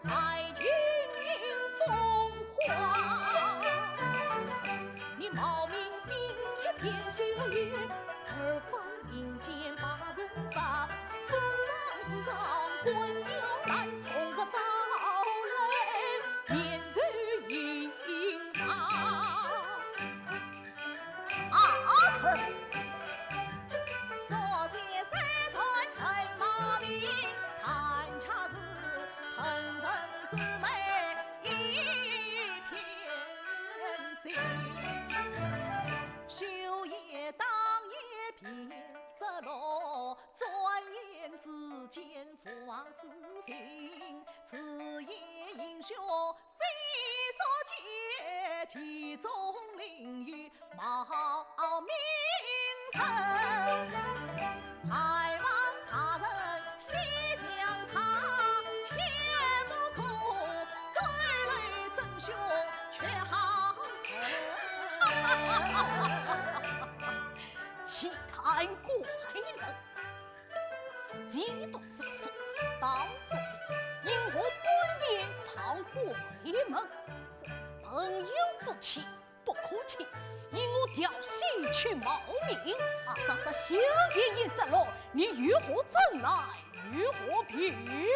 爱情风花。你冒名顶替卞秀英，二番引奸把人杀，公堂之上官要烂，从实招来，免受刑罚。 啊，臣。所见虽然曾冒名，但却是成人之美一片心。羞也当也便失落，转眼之间无话之情。自言英雄 非所见，其中另有冒名人。还望大人细详查，切莫可追来真凶却好审。岂敢怪人！ 既读诗书，到这里，因何半夜唱闺门？朋友之妻不可欺，因何调戏去冒名？啊，若说绣鞋一失落，你欲何证来，欲何凭？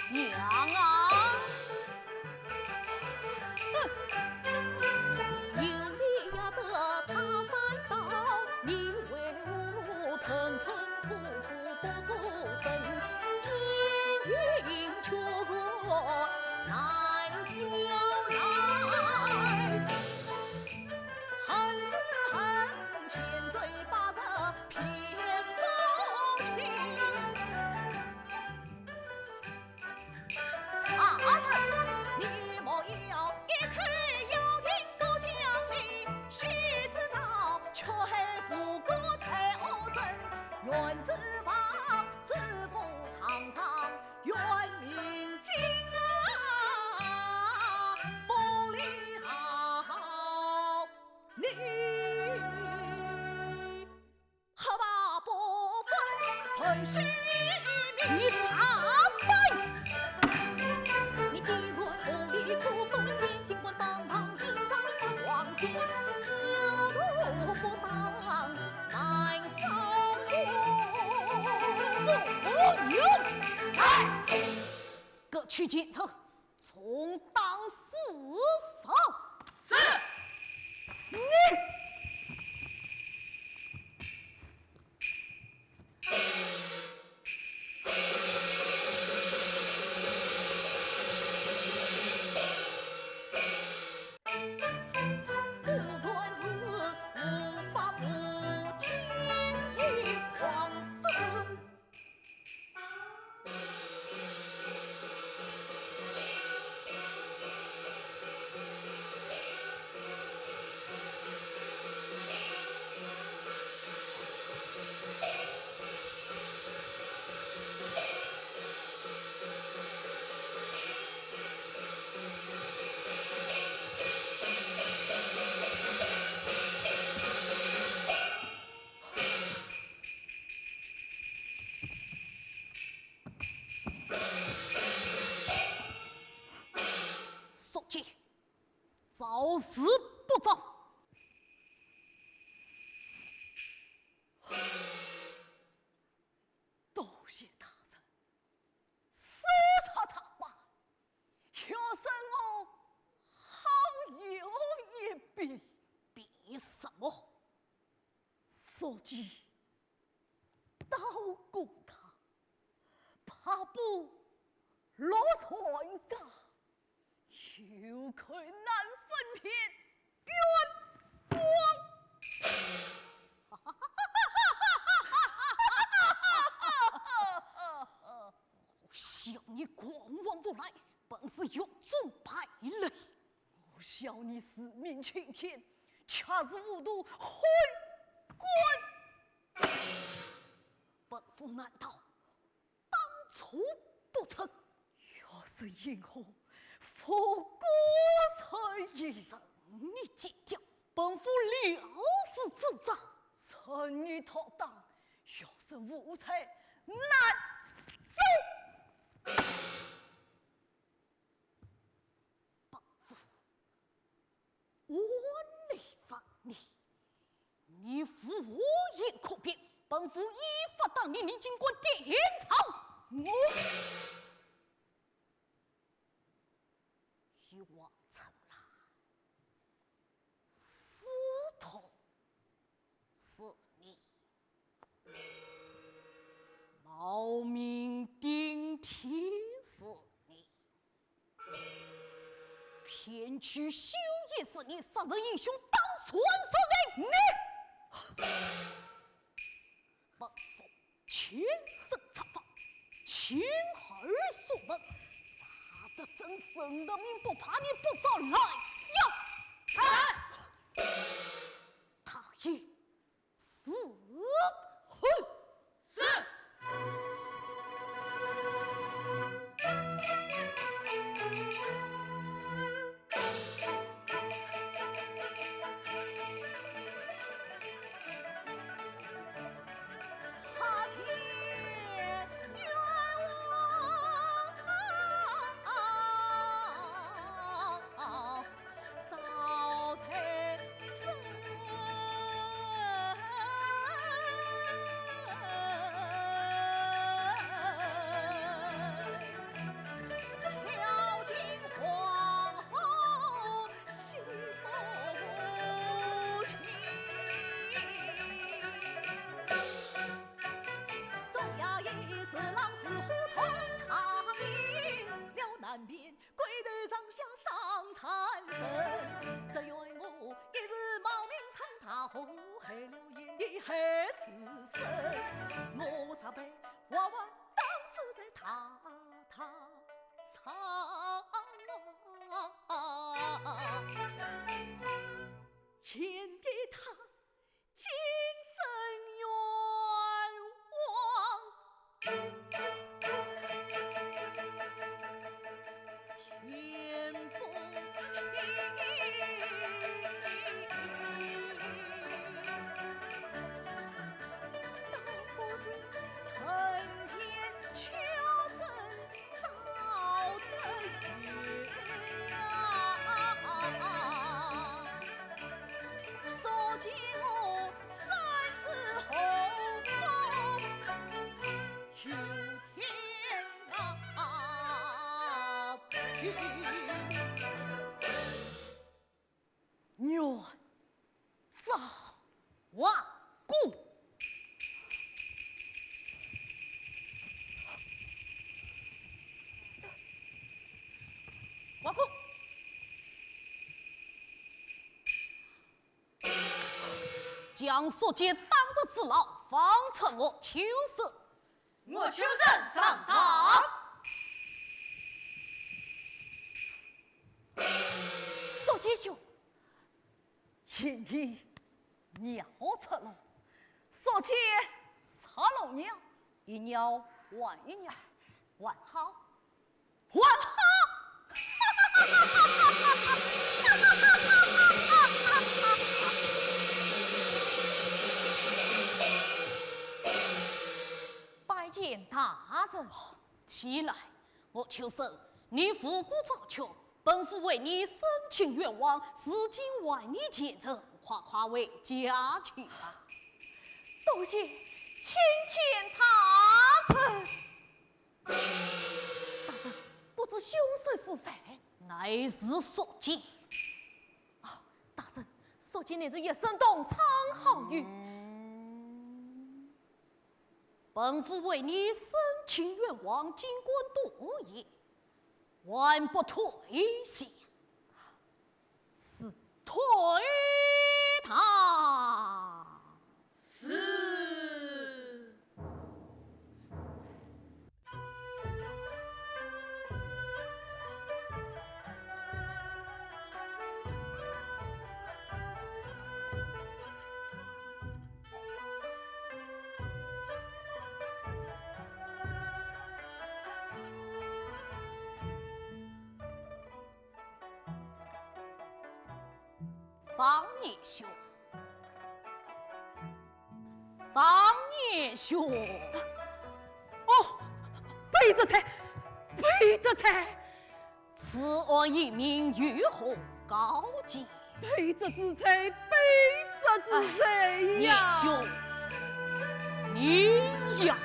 讲啊！哼！有理也得他三刀，你为何吞吞吐吐不作声？奸情却说难表来。恨只恨千锤百炼，骗不清。 啊，阿臣，你莫要一口咬定不讲理，须知道却无辜在我身，愿之王，之父堂上，愿明镜啊，不理好你。 黑白不分，分谁明？你大胆！你既然无理可分辨，尽管当堂定罪，放心，有理不当难招供。左右！在！各取前车， 重打四十。是。你，刀公堂，白布落船家，有口难分辨，冤枉！笑你狂妄无赖，本府有种败类。我笑你自命青天，却是糊涂昏官。本府难道当初不曾？学生因何，复古成影。任你奸刁，本府料事之招。任你妥当，学生无罪难饶。本府 我来问你，你无言可辩，本府依法打你，你竟敢点头。我与王春兰私通是你，冒名顶替是你， 骗取绣鞋是你，杀人行凶当然是你。本府亲身查访，亲耳所闻，查得真，沈德明不怕你不招来呀！是。大爷， 伺候。是。哈天冤枉啊！ 冤枉王公。王公，将宿介打入死牢，方才我就是。 我求人上当。宿介兄，因你尿出了，宿介杀了尿，一尿换一尿，还好，还好。 拜见大人。起来，我求生，你无辜遭屈，本府为你申请冤枉，如今还你前程，快快回家去吧。多谢青天大人。大人，不知凶手是谁？乃是宿介。啊，大人，宿介乃是学生同窗好友。本府为你申请冤枉，竟敢多言，还不退下？是。退堂。是。 张年兄，张年兄。哦，卑职在，卑职在。此案已明，有何高见？卑职知罪，卑职知罪呀。哎，年兄，你呀。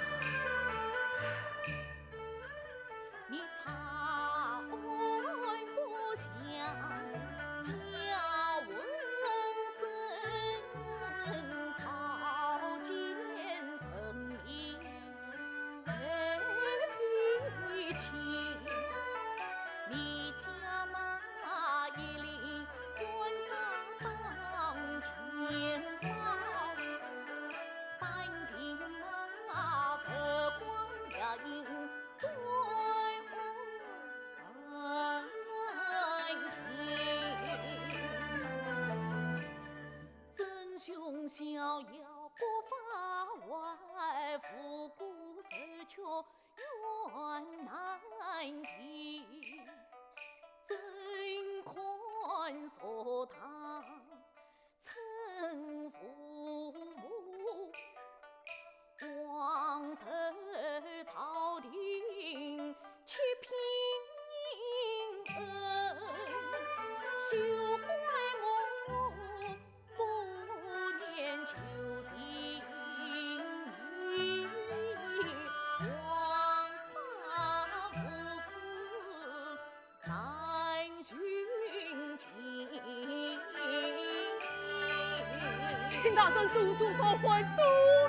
请大人多多包涵，多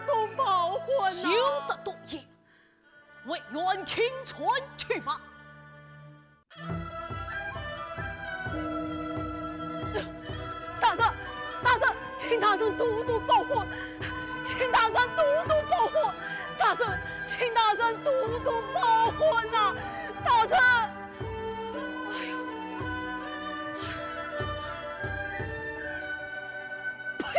多包涵呐！休得多言，回衙听传去吧。 大人，大人，请大人多多包涵，请大人多多包涵，大人，请大人多多包涵呐，大人。哎呦，呸！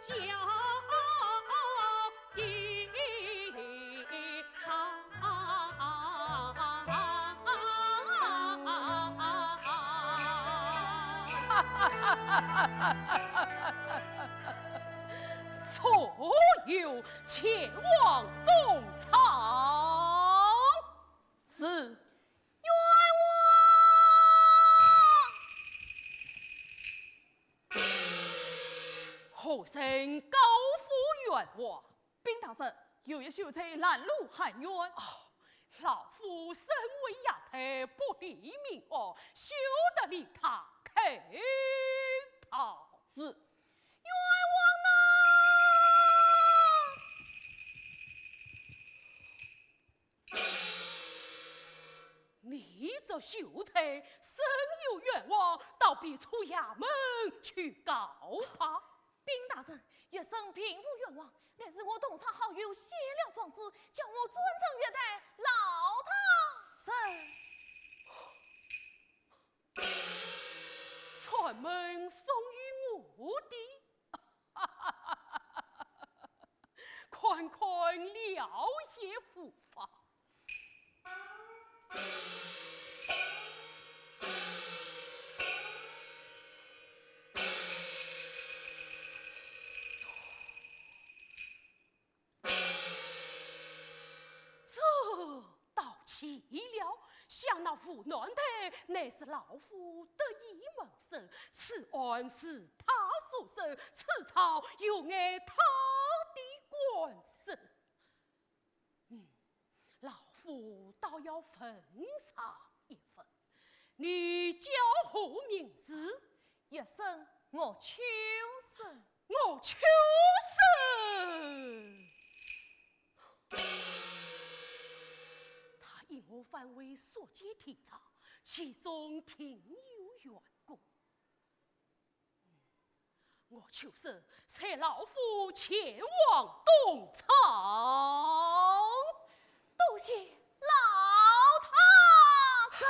小一场。左右前往东床。是。冤枉！何人告发冤枉？禀大人，有一秀才拦路喊冤。哦，老夫身为衙台，不理民恶，休得理他，开道。是。冤枉呐！ 你这秀才，身有冤枉，到别处衙门去告吧。禀大人，学生并无冤枉，乃是我同窗好友写了状纸，叫我转呈衙台老大人。 专门送与我的？看看了也无妨。 这倒奇了，想那吴南台乃是老夫得意门生，此案是他所审，此状有碍他的官声。嗯，老夫倒要问上一问，你叫何名字？学生岳秋隼。 岳秋隼。他因何反为宿介提账，其中定有缘故。岳秋隼，随老夫前往东床。多谢老大人。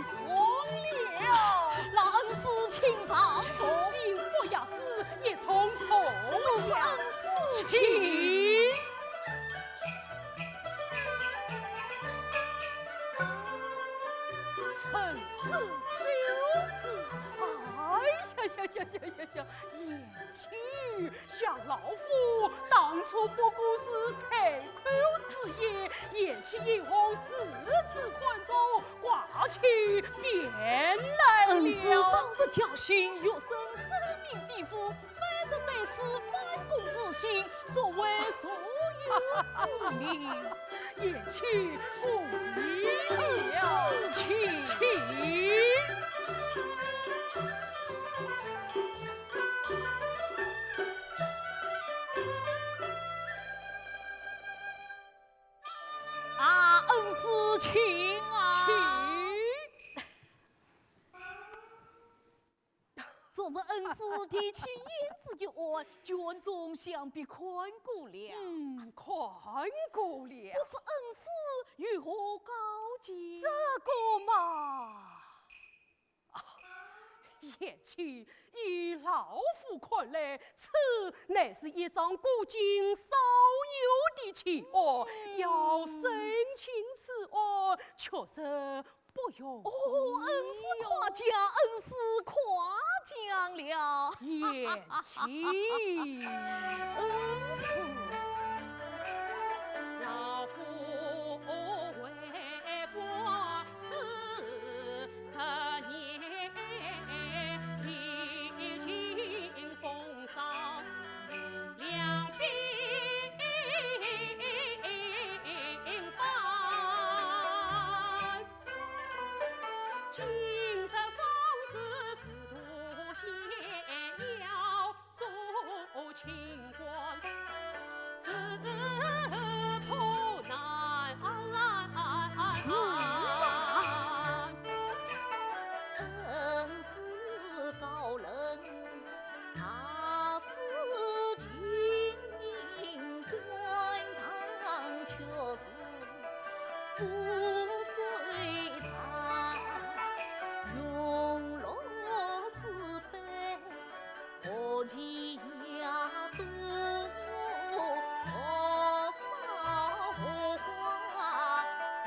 重了。那恩师请上座。请兵部押子一同坐下。恩师请。臣是秀子。哎呀呀呀呀呀呀！贤 贤婿，想老夫当初不过是随口之言，贤婿以后事事看重，挂起便来了。恩师当日教训，学生深明肺腑，每日对此反躬自省，作为受用之命。贤婿不必了。恩师请。请。 啊，恩师请啊。请。昨日恩师提起胭脂一案，卷宗想必看过了。嗯，看过了。不知恩师有何高见？这个嘛， 贤婿，以老夫看来，此乃是一桩古今少有的奇案，要审清此案，确实不容易。哦，恩师夸奖，恩师夸奖了。贤婿。恩师。老夫为官 四十年，历尽风霜，两鬓斑。今日方知仕途险要， 做清官是破难。是啊。恩师高人大师，金陵官场却是 不遂他，荣辱之辈，何其呀多，多少话真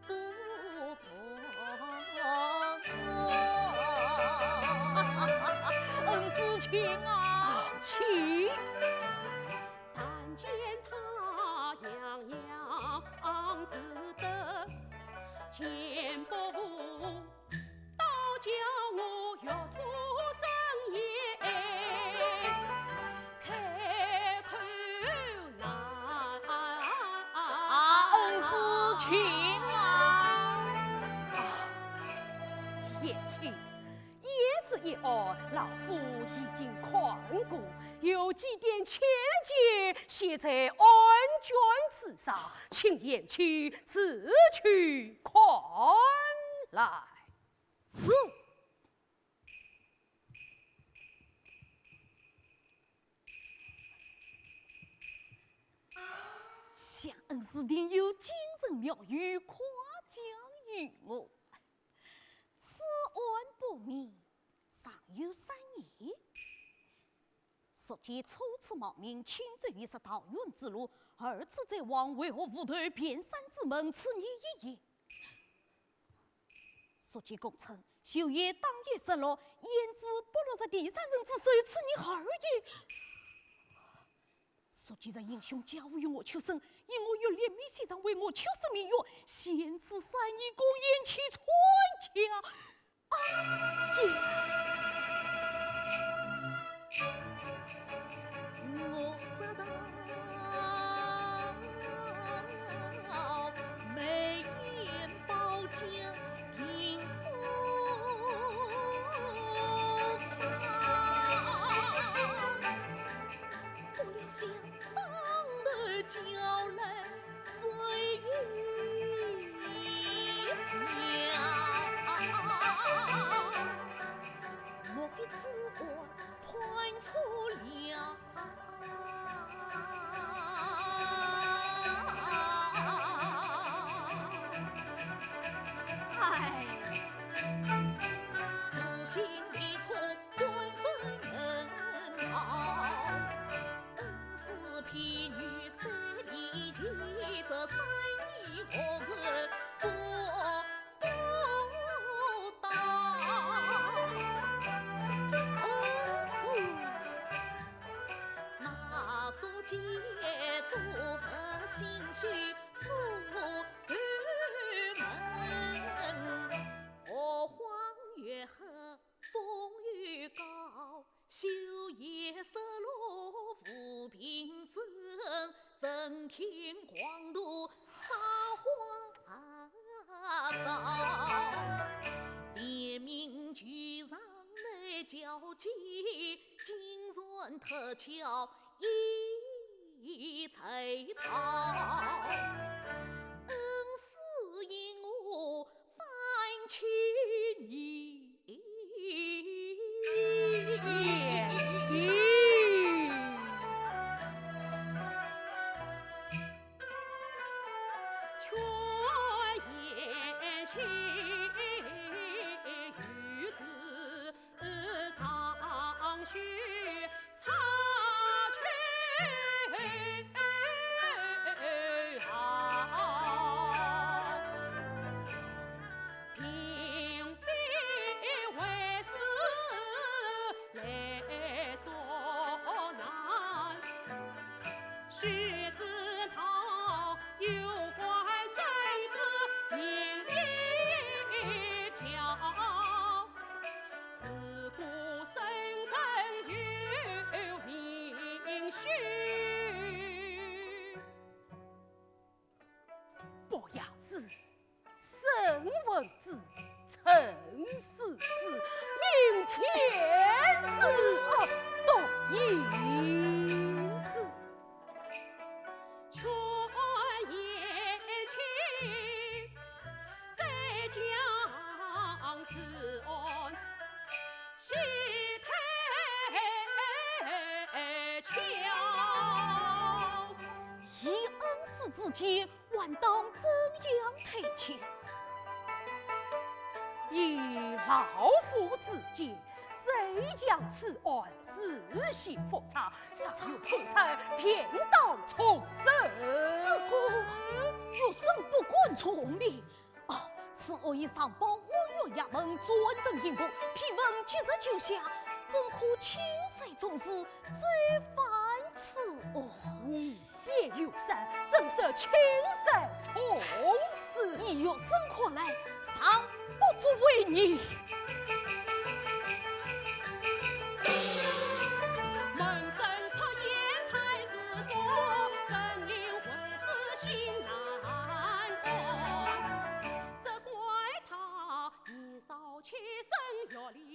不说。恩师请啊。请。 但见他洋洋自得，钱不富，倒叫我玉兔争胭，开口难。啊，恩师请啊。贤婿， 胭脂一案，老夫已经看过，有几点浅见写在案卷之上，请贤婿自去看来。是。想恩师定有精深妙语，夸奖于我。 此案不明，尚有三疑。宿介初次冒名，轻舟已失桃源之路，二次再往，为何误投卞山之门？此疑一也。宿介供称，绣鞋当夜失落，胭脂不落入第三人之手，此疑二也。 宿介这英雄家父与我求生，因我欲联名献上为我求生名曰，贤侄三年功，贤妻传家。哎呀！我知道眉眼包将定不杀。 不料想当头交来谁有料？袖叶失落浮萍枕，震天狂怒撒花招。怜悯举上难交集，金船脱壳一在逃。恩师引我 翻千年。伯牙子，圣文子，陈世子，明天之子，都应子。以恩师之见， 还当怎样推敲？以老夫之见，再将此案仔细复查，复查，若有破绽，便当重审。这个，学生不敢从命。哦，此案已上报县衙门，转呈刑部，批文即日就下，怎可轻率从事，再犯此案？ 便有三，怎说轻率从事？依学生看来，尚不足为疑。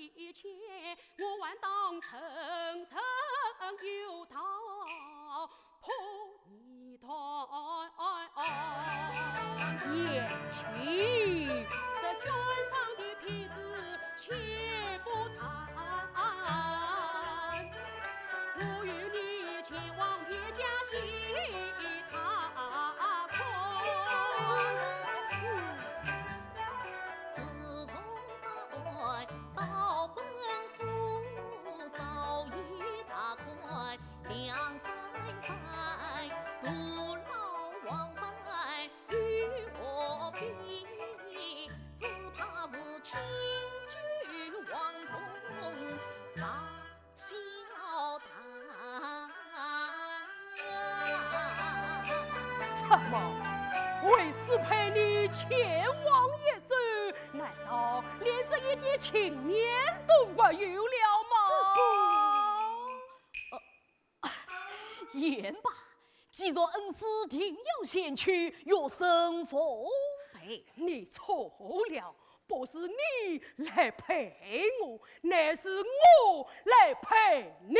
贤妻。怎么，为师陪你前往一遭，难道连这一点情面都没有了吗？这个，呃， 言罢，既然恩师定要前去，学生奉陪。你错了，不是你来陪我，乃是我来陪你。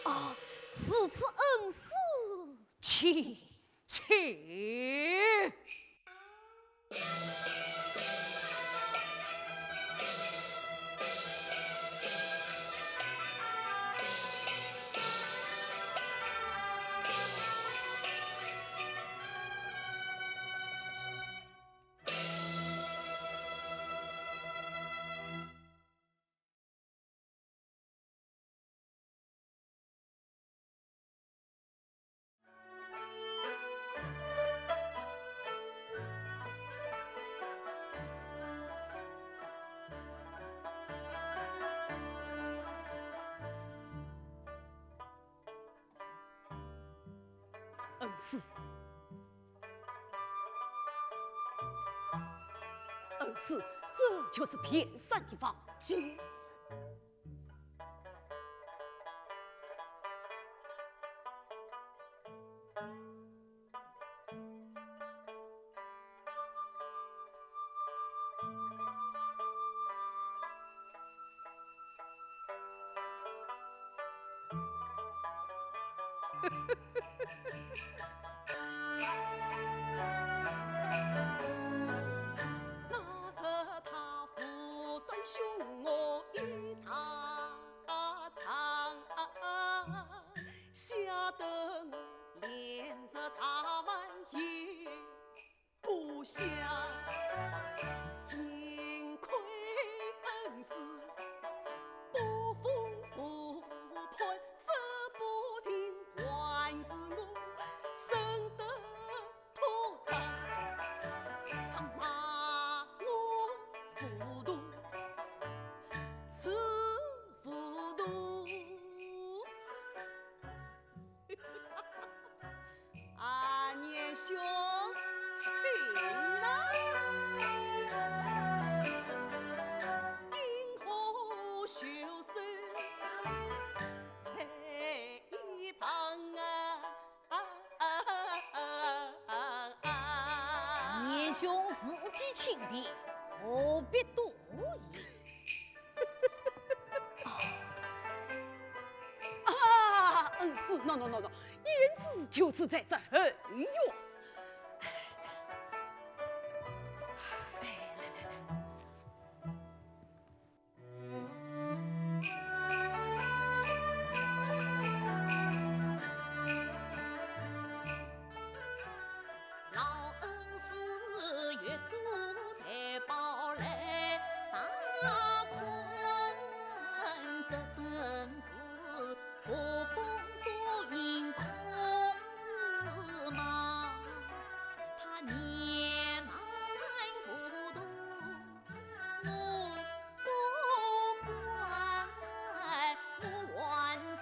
啊，如此恩师请。请。是，这就是卞三的房间。 那日他无端凶我一大场，吓得我连日茶饭也不下，幸亏恩师不风不盼，手不停，还是我生得 土道，他骂我糊涂，是糊涂。啊，年兄，请啊。因何袖手在一旁啊？ 年兄自己请便，何必多言？啊，恩师，喏喏喏喏，胭脂就住在这后院。哎，来来来。 老恩师月珠台宝来打困，这真是无风作云空是梦。他年迈糊涂， 我不怪，我还是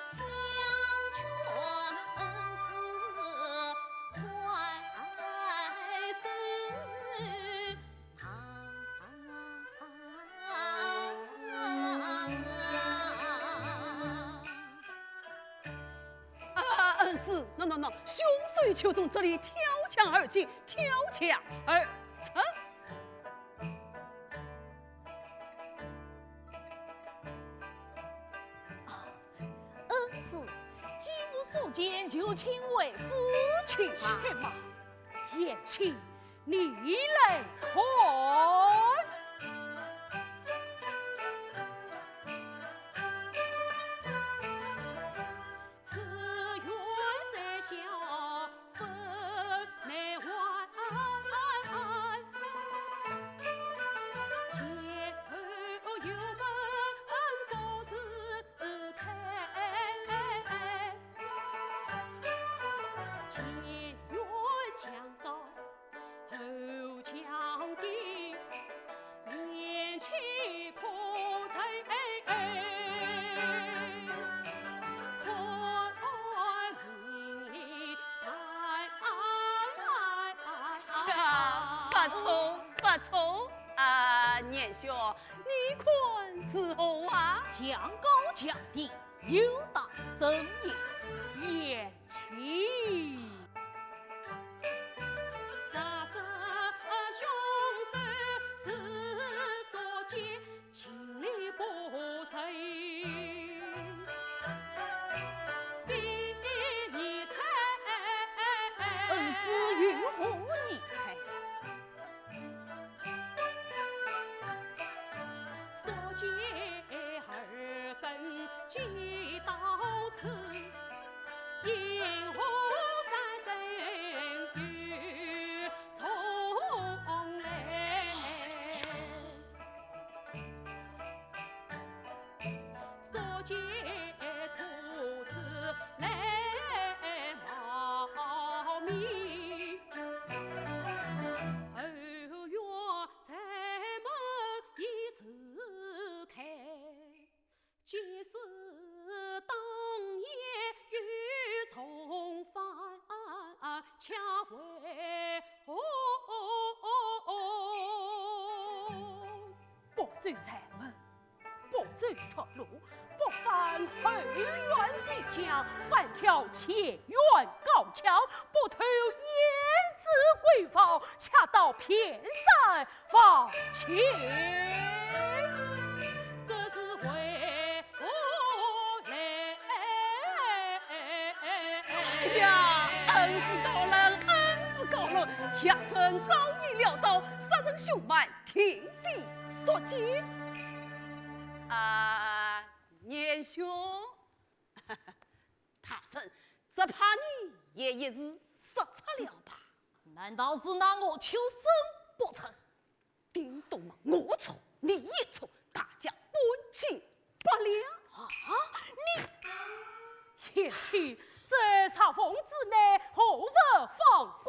相劝恩师快收场。 啊，恩师，喏喏喏，凶手就从这里跳墙而进，跳墙而出。啊，恩师，既无所见，就请回府去吧。且慢，贤妻，你来看。 呀，不错，不错啊，年兄，你看如何啊？墙高墙低，有大正言。贤妻。恩师有何疑猜？不走柴门，不走俗路，不犯后院的墙，反跳前院高墙，不偷胭脂闺房，恰到偏山 房前。这是为何来？哎呀，恩师高人，恩师高人，学生早已料到，杀人凶犯定非宿介。啊，年兄，大人，只怕你也一时失策了吧？难道是那我秋生不成？ 顶多嘛，我错，你也错，大家半斤八两。啊，你！贤妻，这茶奉旨乃何物放光？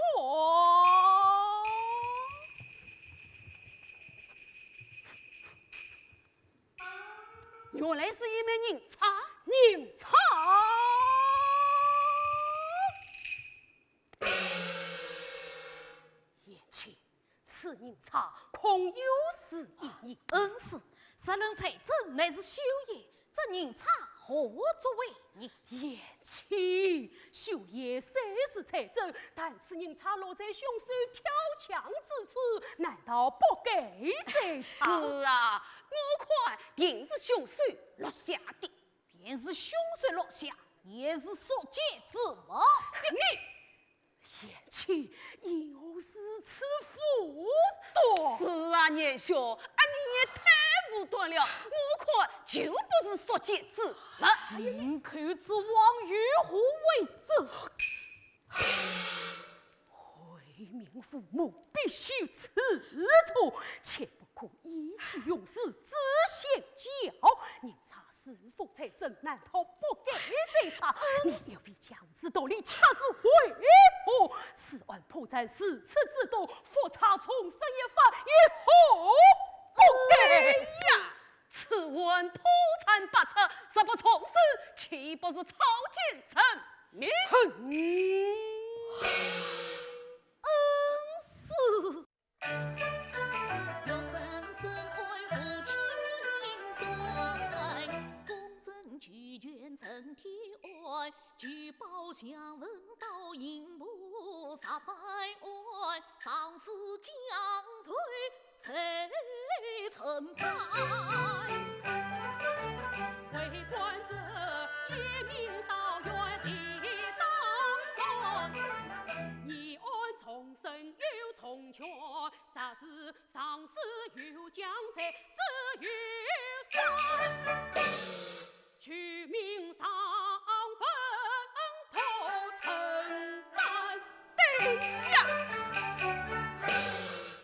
原来是一枚银钗。银钗？ 贤妻，此银钗恐有失于你。恩师，杀人财主乃是修业，这银钗何足为你？贤妻，修业虽是财主，但此银钗落在凶手跳墙之处，难道不该追查？是啊，我看定是凶手落下的。便是凶手落下，也是宿介之物。你 贤妻，因何如此武断？是啊，年兄，啊，你也太武断了。我看就不是宿介之物。信口之王，有何为证？为民父母，必须自处，切不可意气用事，自行教。人家 是否才真，难道不该追查？你又非强词夺理，恰是为何？此案破绽如此之多，复查重审一番，也何不该？哎呀，此案破绽百出，若不重审，岂不是草菅人命？哼！恩师。 哎呀，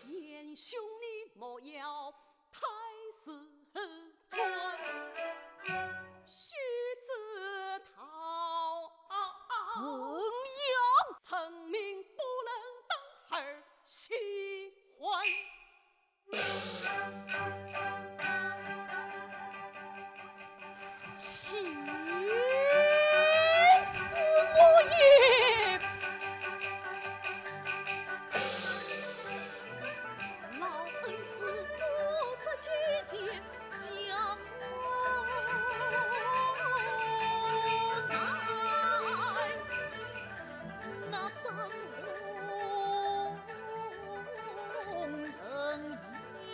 年兄你莫要太自尊，须知道，怎样？人命不能当儿戏玩。 气死我也！老恩师不知姐姐将我来，那张红人言。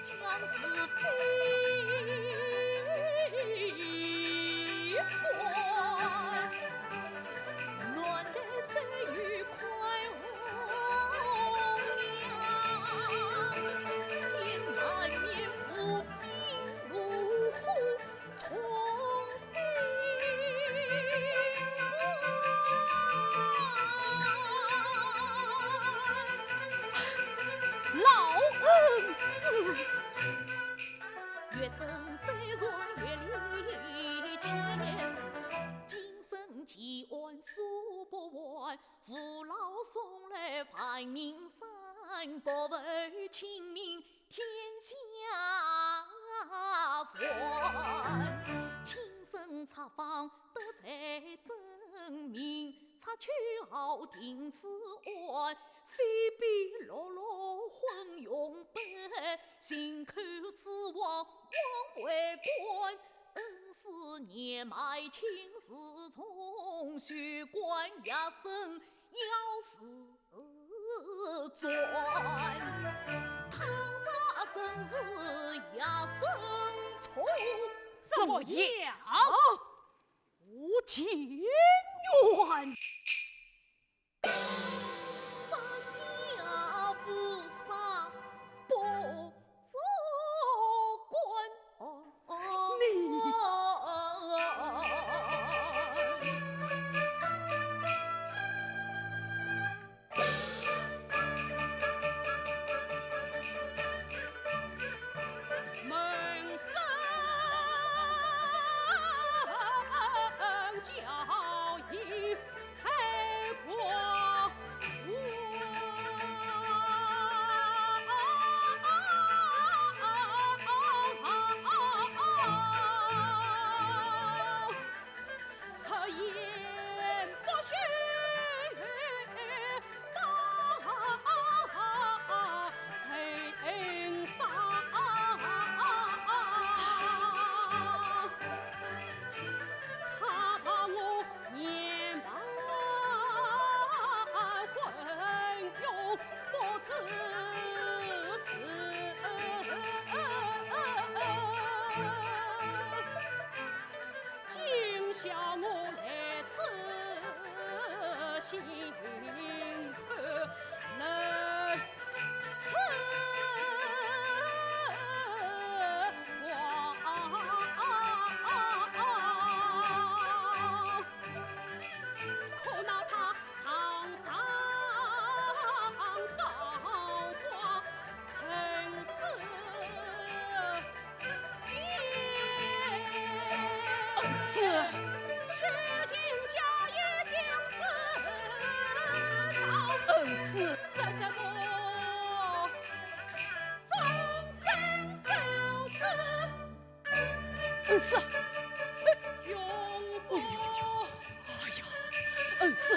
将是非官， 老恩师。非比碌碌昏庸般，心口之王王为官，恩师年迈亲自从，休怪学生要自转。倘若真是学生错，怎么样？无情愿。 恩师。恩师。恩师。哎呀，恩师。哎呀，恩师。恩师。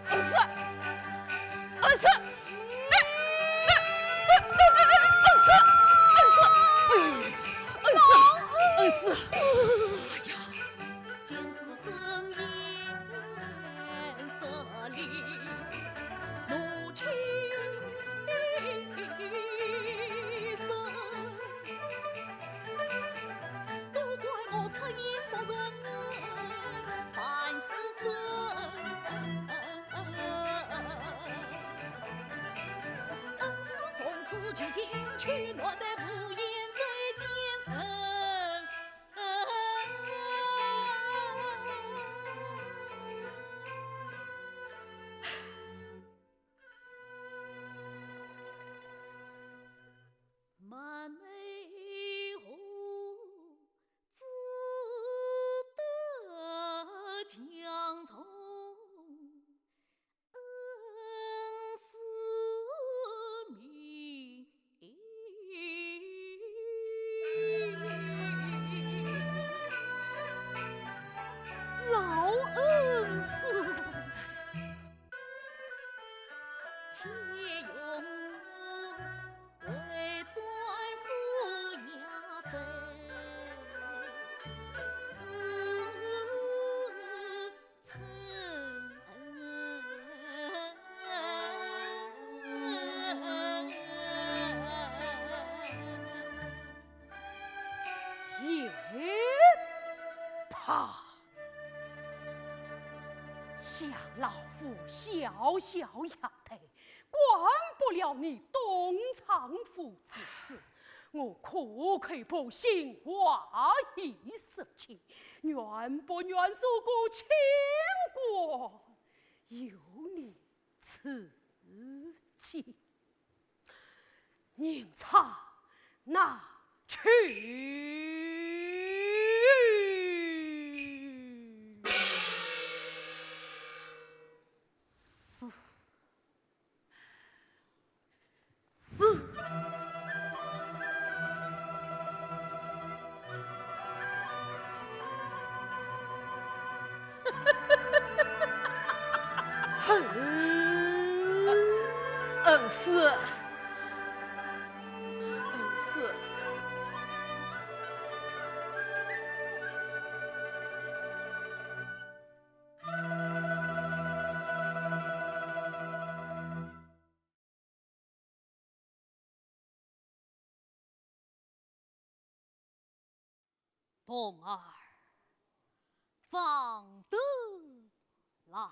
恩师，恩师，哎，哎，哎，恩师，恩师，哎呦，恩师，恩师，哎呀。相从恩师命。老恩师，且容我 也罢，想老夫小小丫头， 管不了你东厂府之事，我苦口婆心话已说尽，愿不愿做个清官，由你自己。银钗拿去。是。 是。恩师，恩师。 童儿，长得来。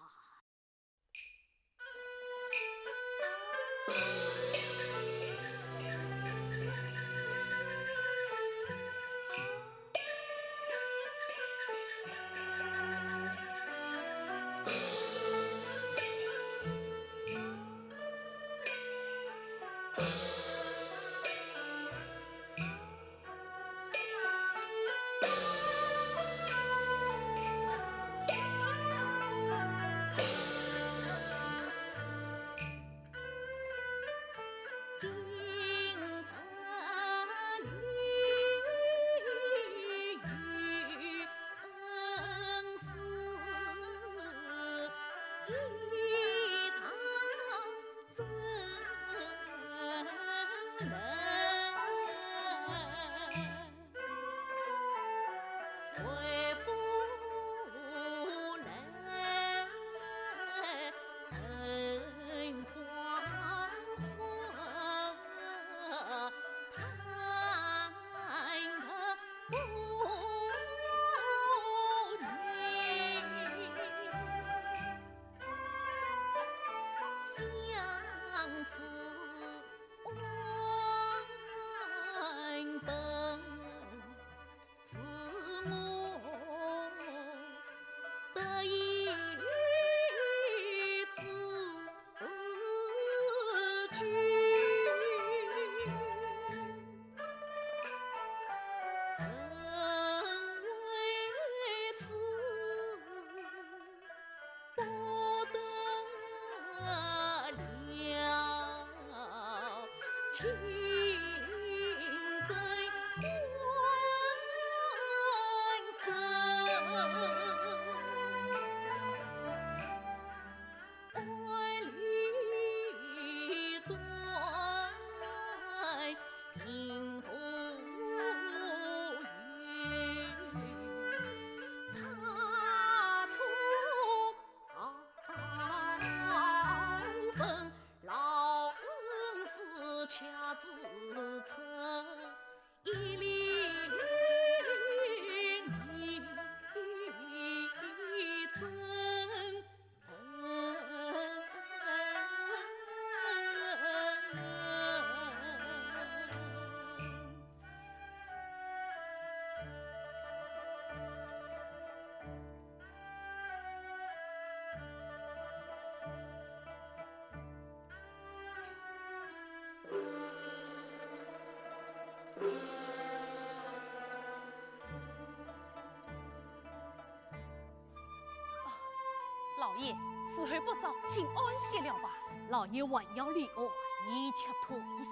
老爷，时候不早，请安歇了吧。老爷还要理案，你且退下。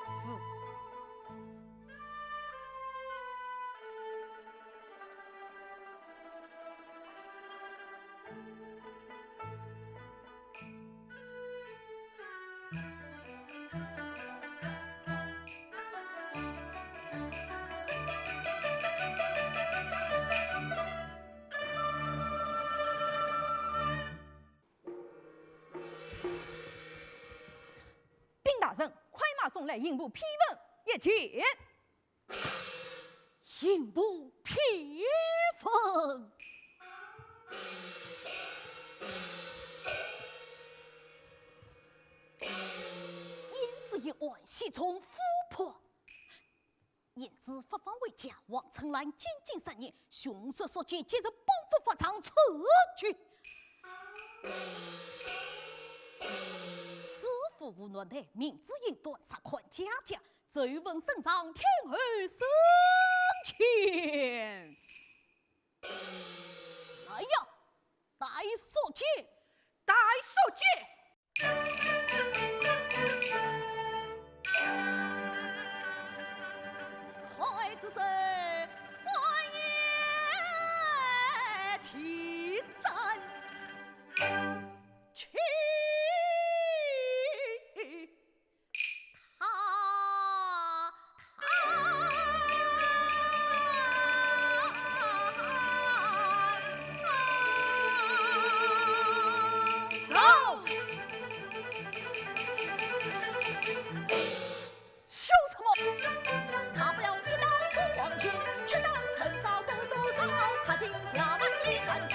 是。 禀大人，快马送来刑部批文一件。刑部批文。胭脂一案，悉从府破。 胭脂发放回家，王春兰监禁三年，凶手宿介即日绑赴法场处决。知府吴南岱明知因断，杀刣家家，奏闻圣上，听候审讯。来呀，带宿介。带宿介。 开之首，官爷提斩。去。 他，他，走。笑什么？大不了一刀赴黄泉，只当趁早多多少，踏进衙门的甘甜。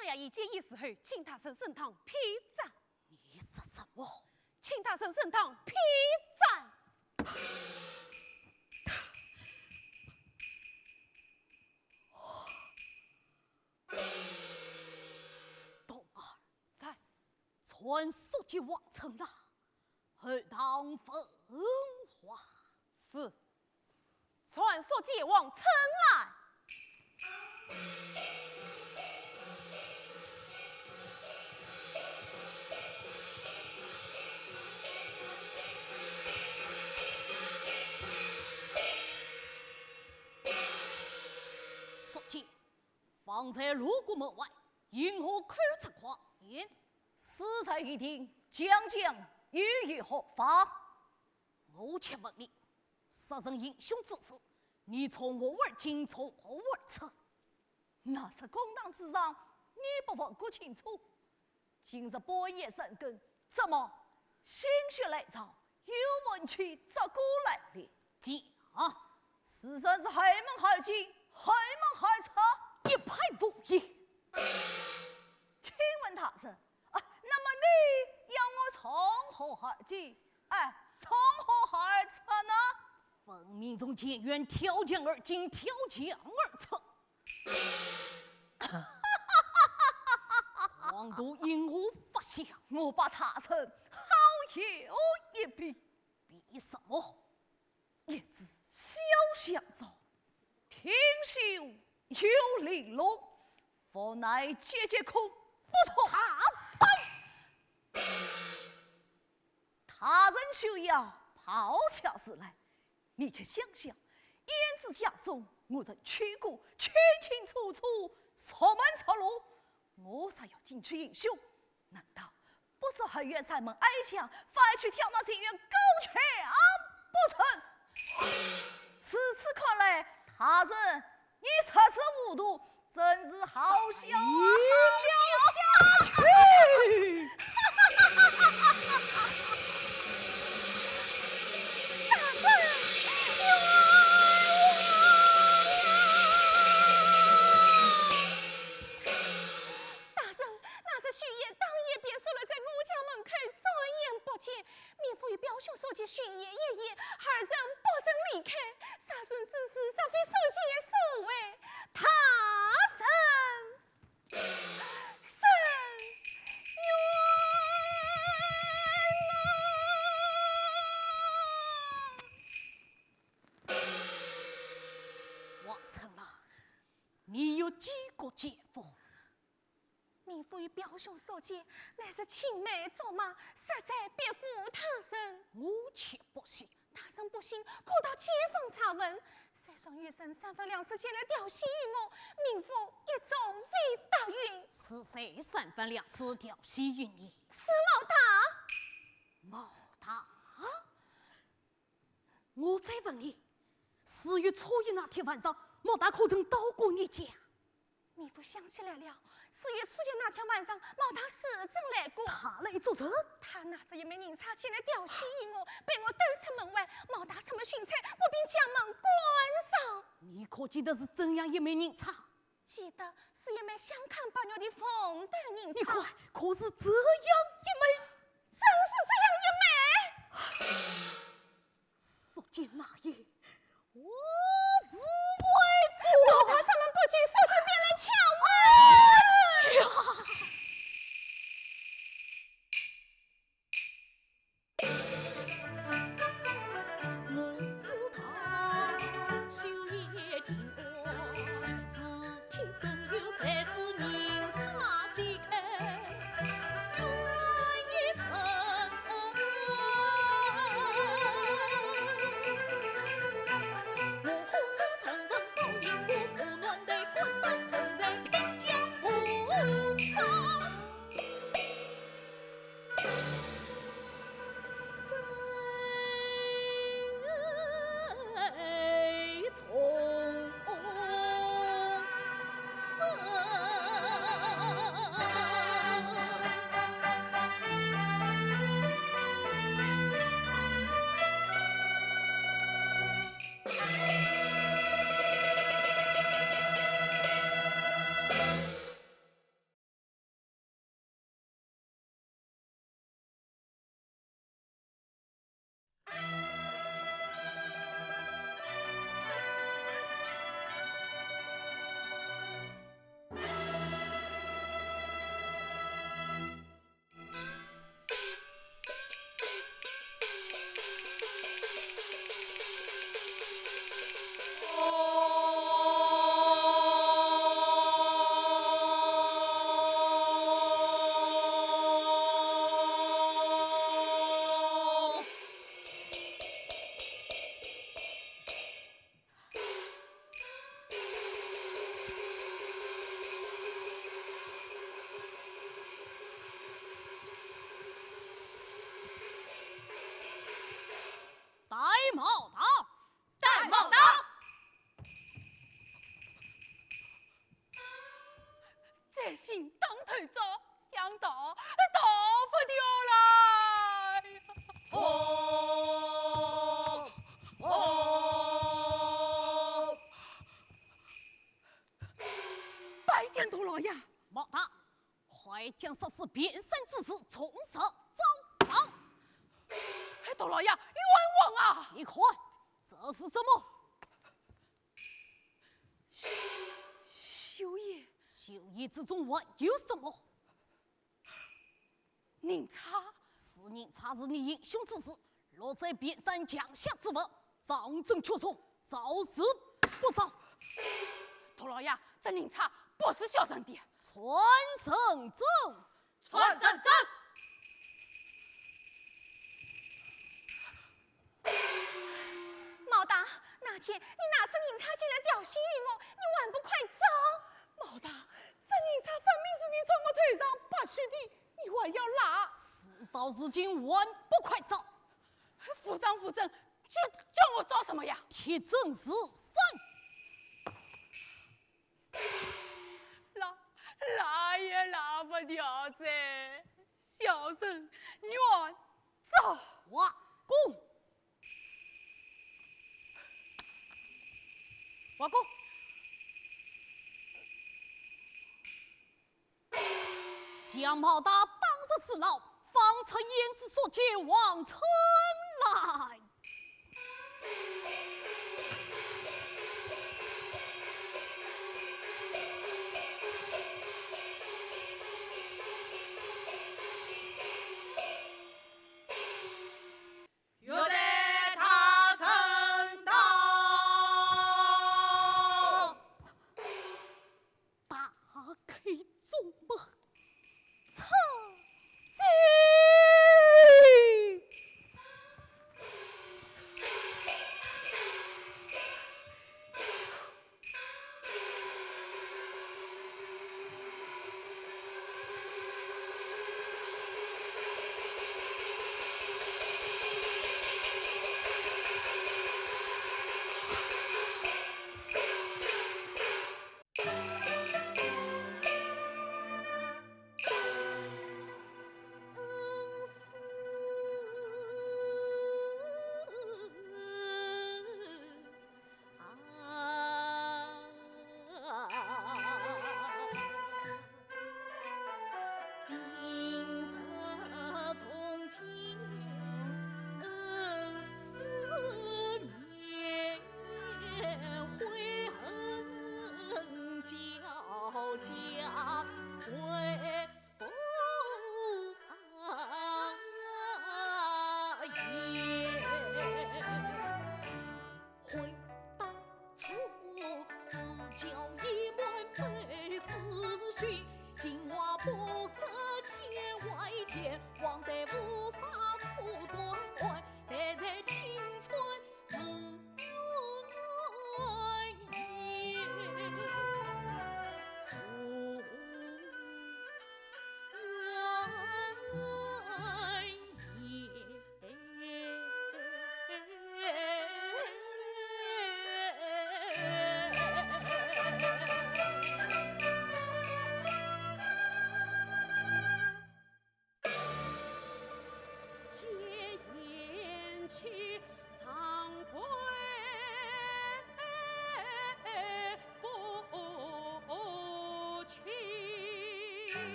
哎呀，已经一时候，请大人升堂批斩。你说什么？请大人升堂批斩。童儿，在。传宿介王春兰后堂问话。是。 传宿介王春兰。宿介，方才路过门外，因何口出狂言？事在于庭，将将又有何妨？ 我且问你，杀人行凶之时，你从何而进，从何而出？那日公堂之上，你不问个清楚，今日半夜三更，怎么心血来潮，又问起这个来了？讲，事实是后门而进，后门而出。一派胡言。请问大人， 啊，那么你要我从何而进？哎，从何而出呢？分明从前院跳墙而进，跳墙而出。王都因何发笑？我把大人好有一比。比什么？ 一只小香蕉，挺秀又玲珑，无奈节节空腹痛。大胆！大人休要咆哮起来，你且想想，胭脂家中我曾去过，清清楚楚，熟门熟路，我若要进去行凶， 难道不走后院山门矮墙，反去跳那前院高墙不成？如此看来，大人，你着实糊涂，真是好笑啊，好笑啊！下去！大人，冤枉啊！ 大人，那日许爷当夜便守了在我家门口，转眼不见。民妇与表兄宿介巡夜一夜，二人不曾离开。杀人之事，若非宿介所为，大人伸冤呐！王春兰，你有几个姐夫？ 民妇与表兄宿介，乃是青梅竹马，实在别无他人。我却不信。大人不信，可到街坊查问。虽说有人三番两次前来调戏于我，民妇一种未答应。是谁三番两次调戏于你？是毛大。毛大？ 我再问你，四月初一那天晚上，毛大可曾到过你家？民妇想起来了，四月初一那天晚上，毛大是曾来过。他来做甚？他拿着一枚银钗前来调戏于我，被我赶出门外，毛大出门寻钗，我便将门关上。你可记得是怎样一枚银钗？记得，是一枚镶嵌宝玉的凤头银钗。你看，可是这样一枚？正是这样一枚。 宿介那夜，何时回转？毛大出门不久，宿介便来敲门。哎呀！呀，毛大，快将杀死卞三之事从实招上。哎，大老爷，冤枉啊！你看，这是什么？绣鞋。绣鞋之中还有什么？ 银钗。此银钗是你行凶之时，落在卞三墙下之物，当真确凿，招是不招？大老爷，这银钗不是小人的。传人证。传人证。 毛大，那天你拿着银钗进来调戏于我，你还不快招？毛大，这银钗分明是你从我头上拔去的，你还要赖？事到如今还不快招？无证无证，叫，叫我招什么呀？铁证如山。 赖，赖也赖不掉哉，小人愿招。画供。画供。将毛大绑入死牢，放出胭脂宿介王琛来。 打开中门，出京。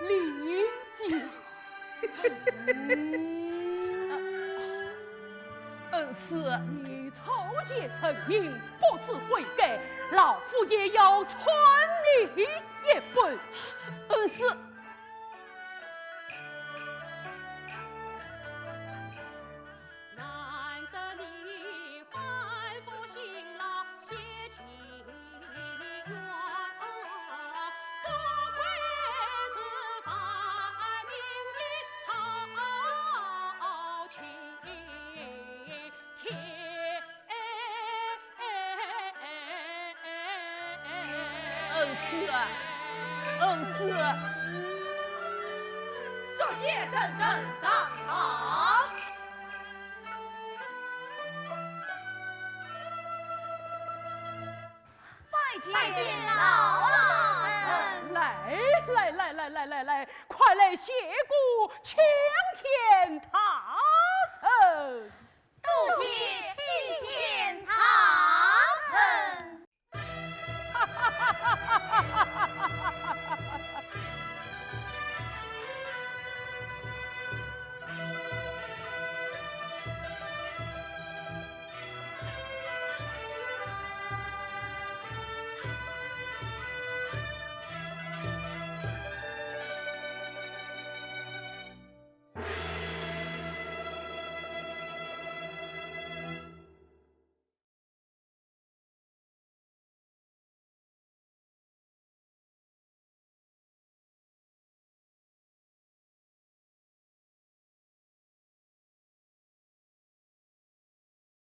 李家。恩师，你人民不知悔改，老夫也要参你一本。恩师。恩师啊，恩师啊。宿介等人上堂。拜见老大人。来来来来来来来，快来谢过青天大人。 多谢青天大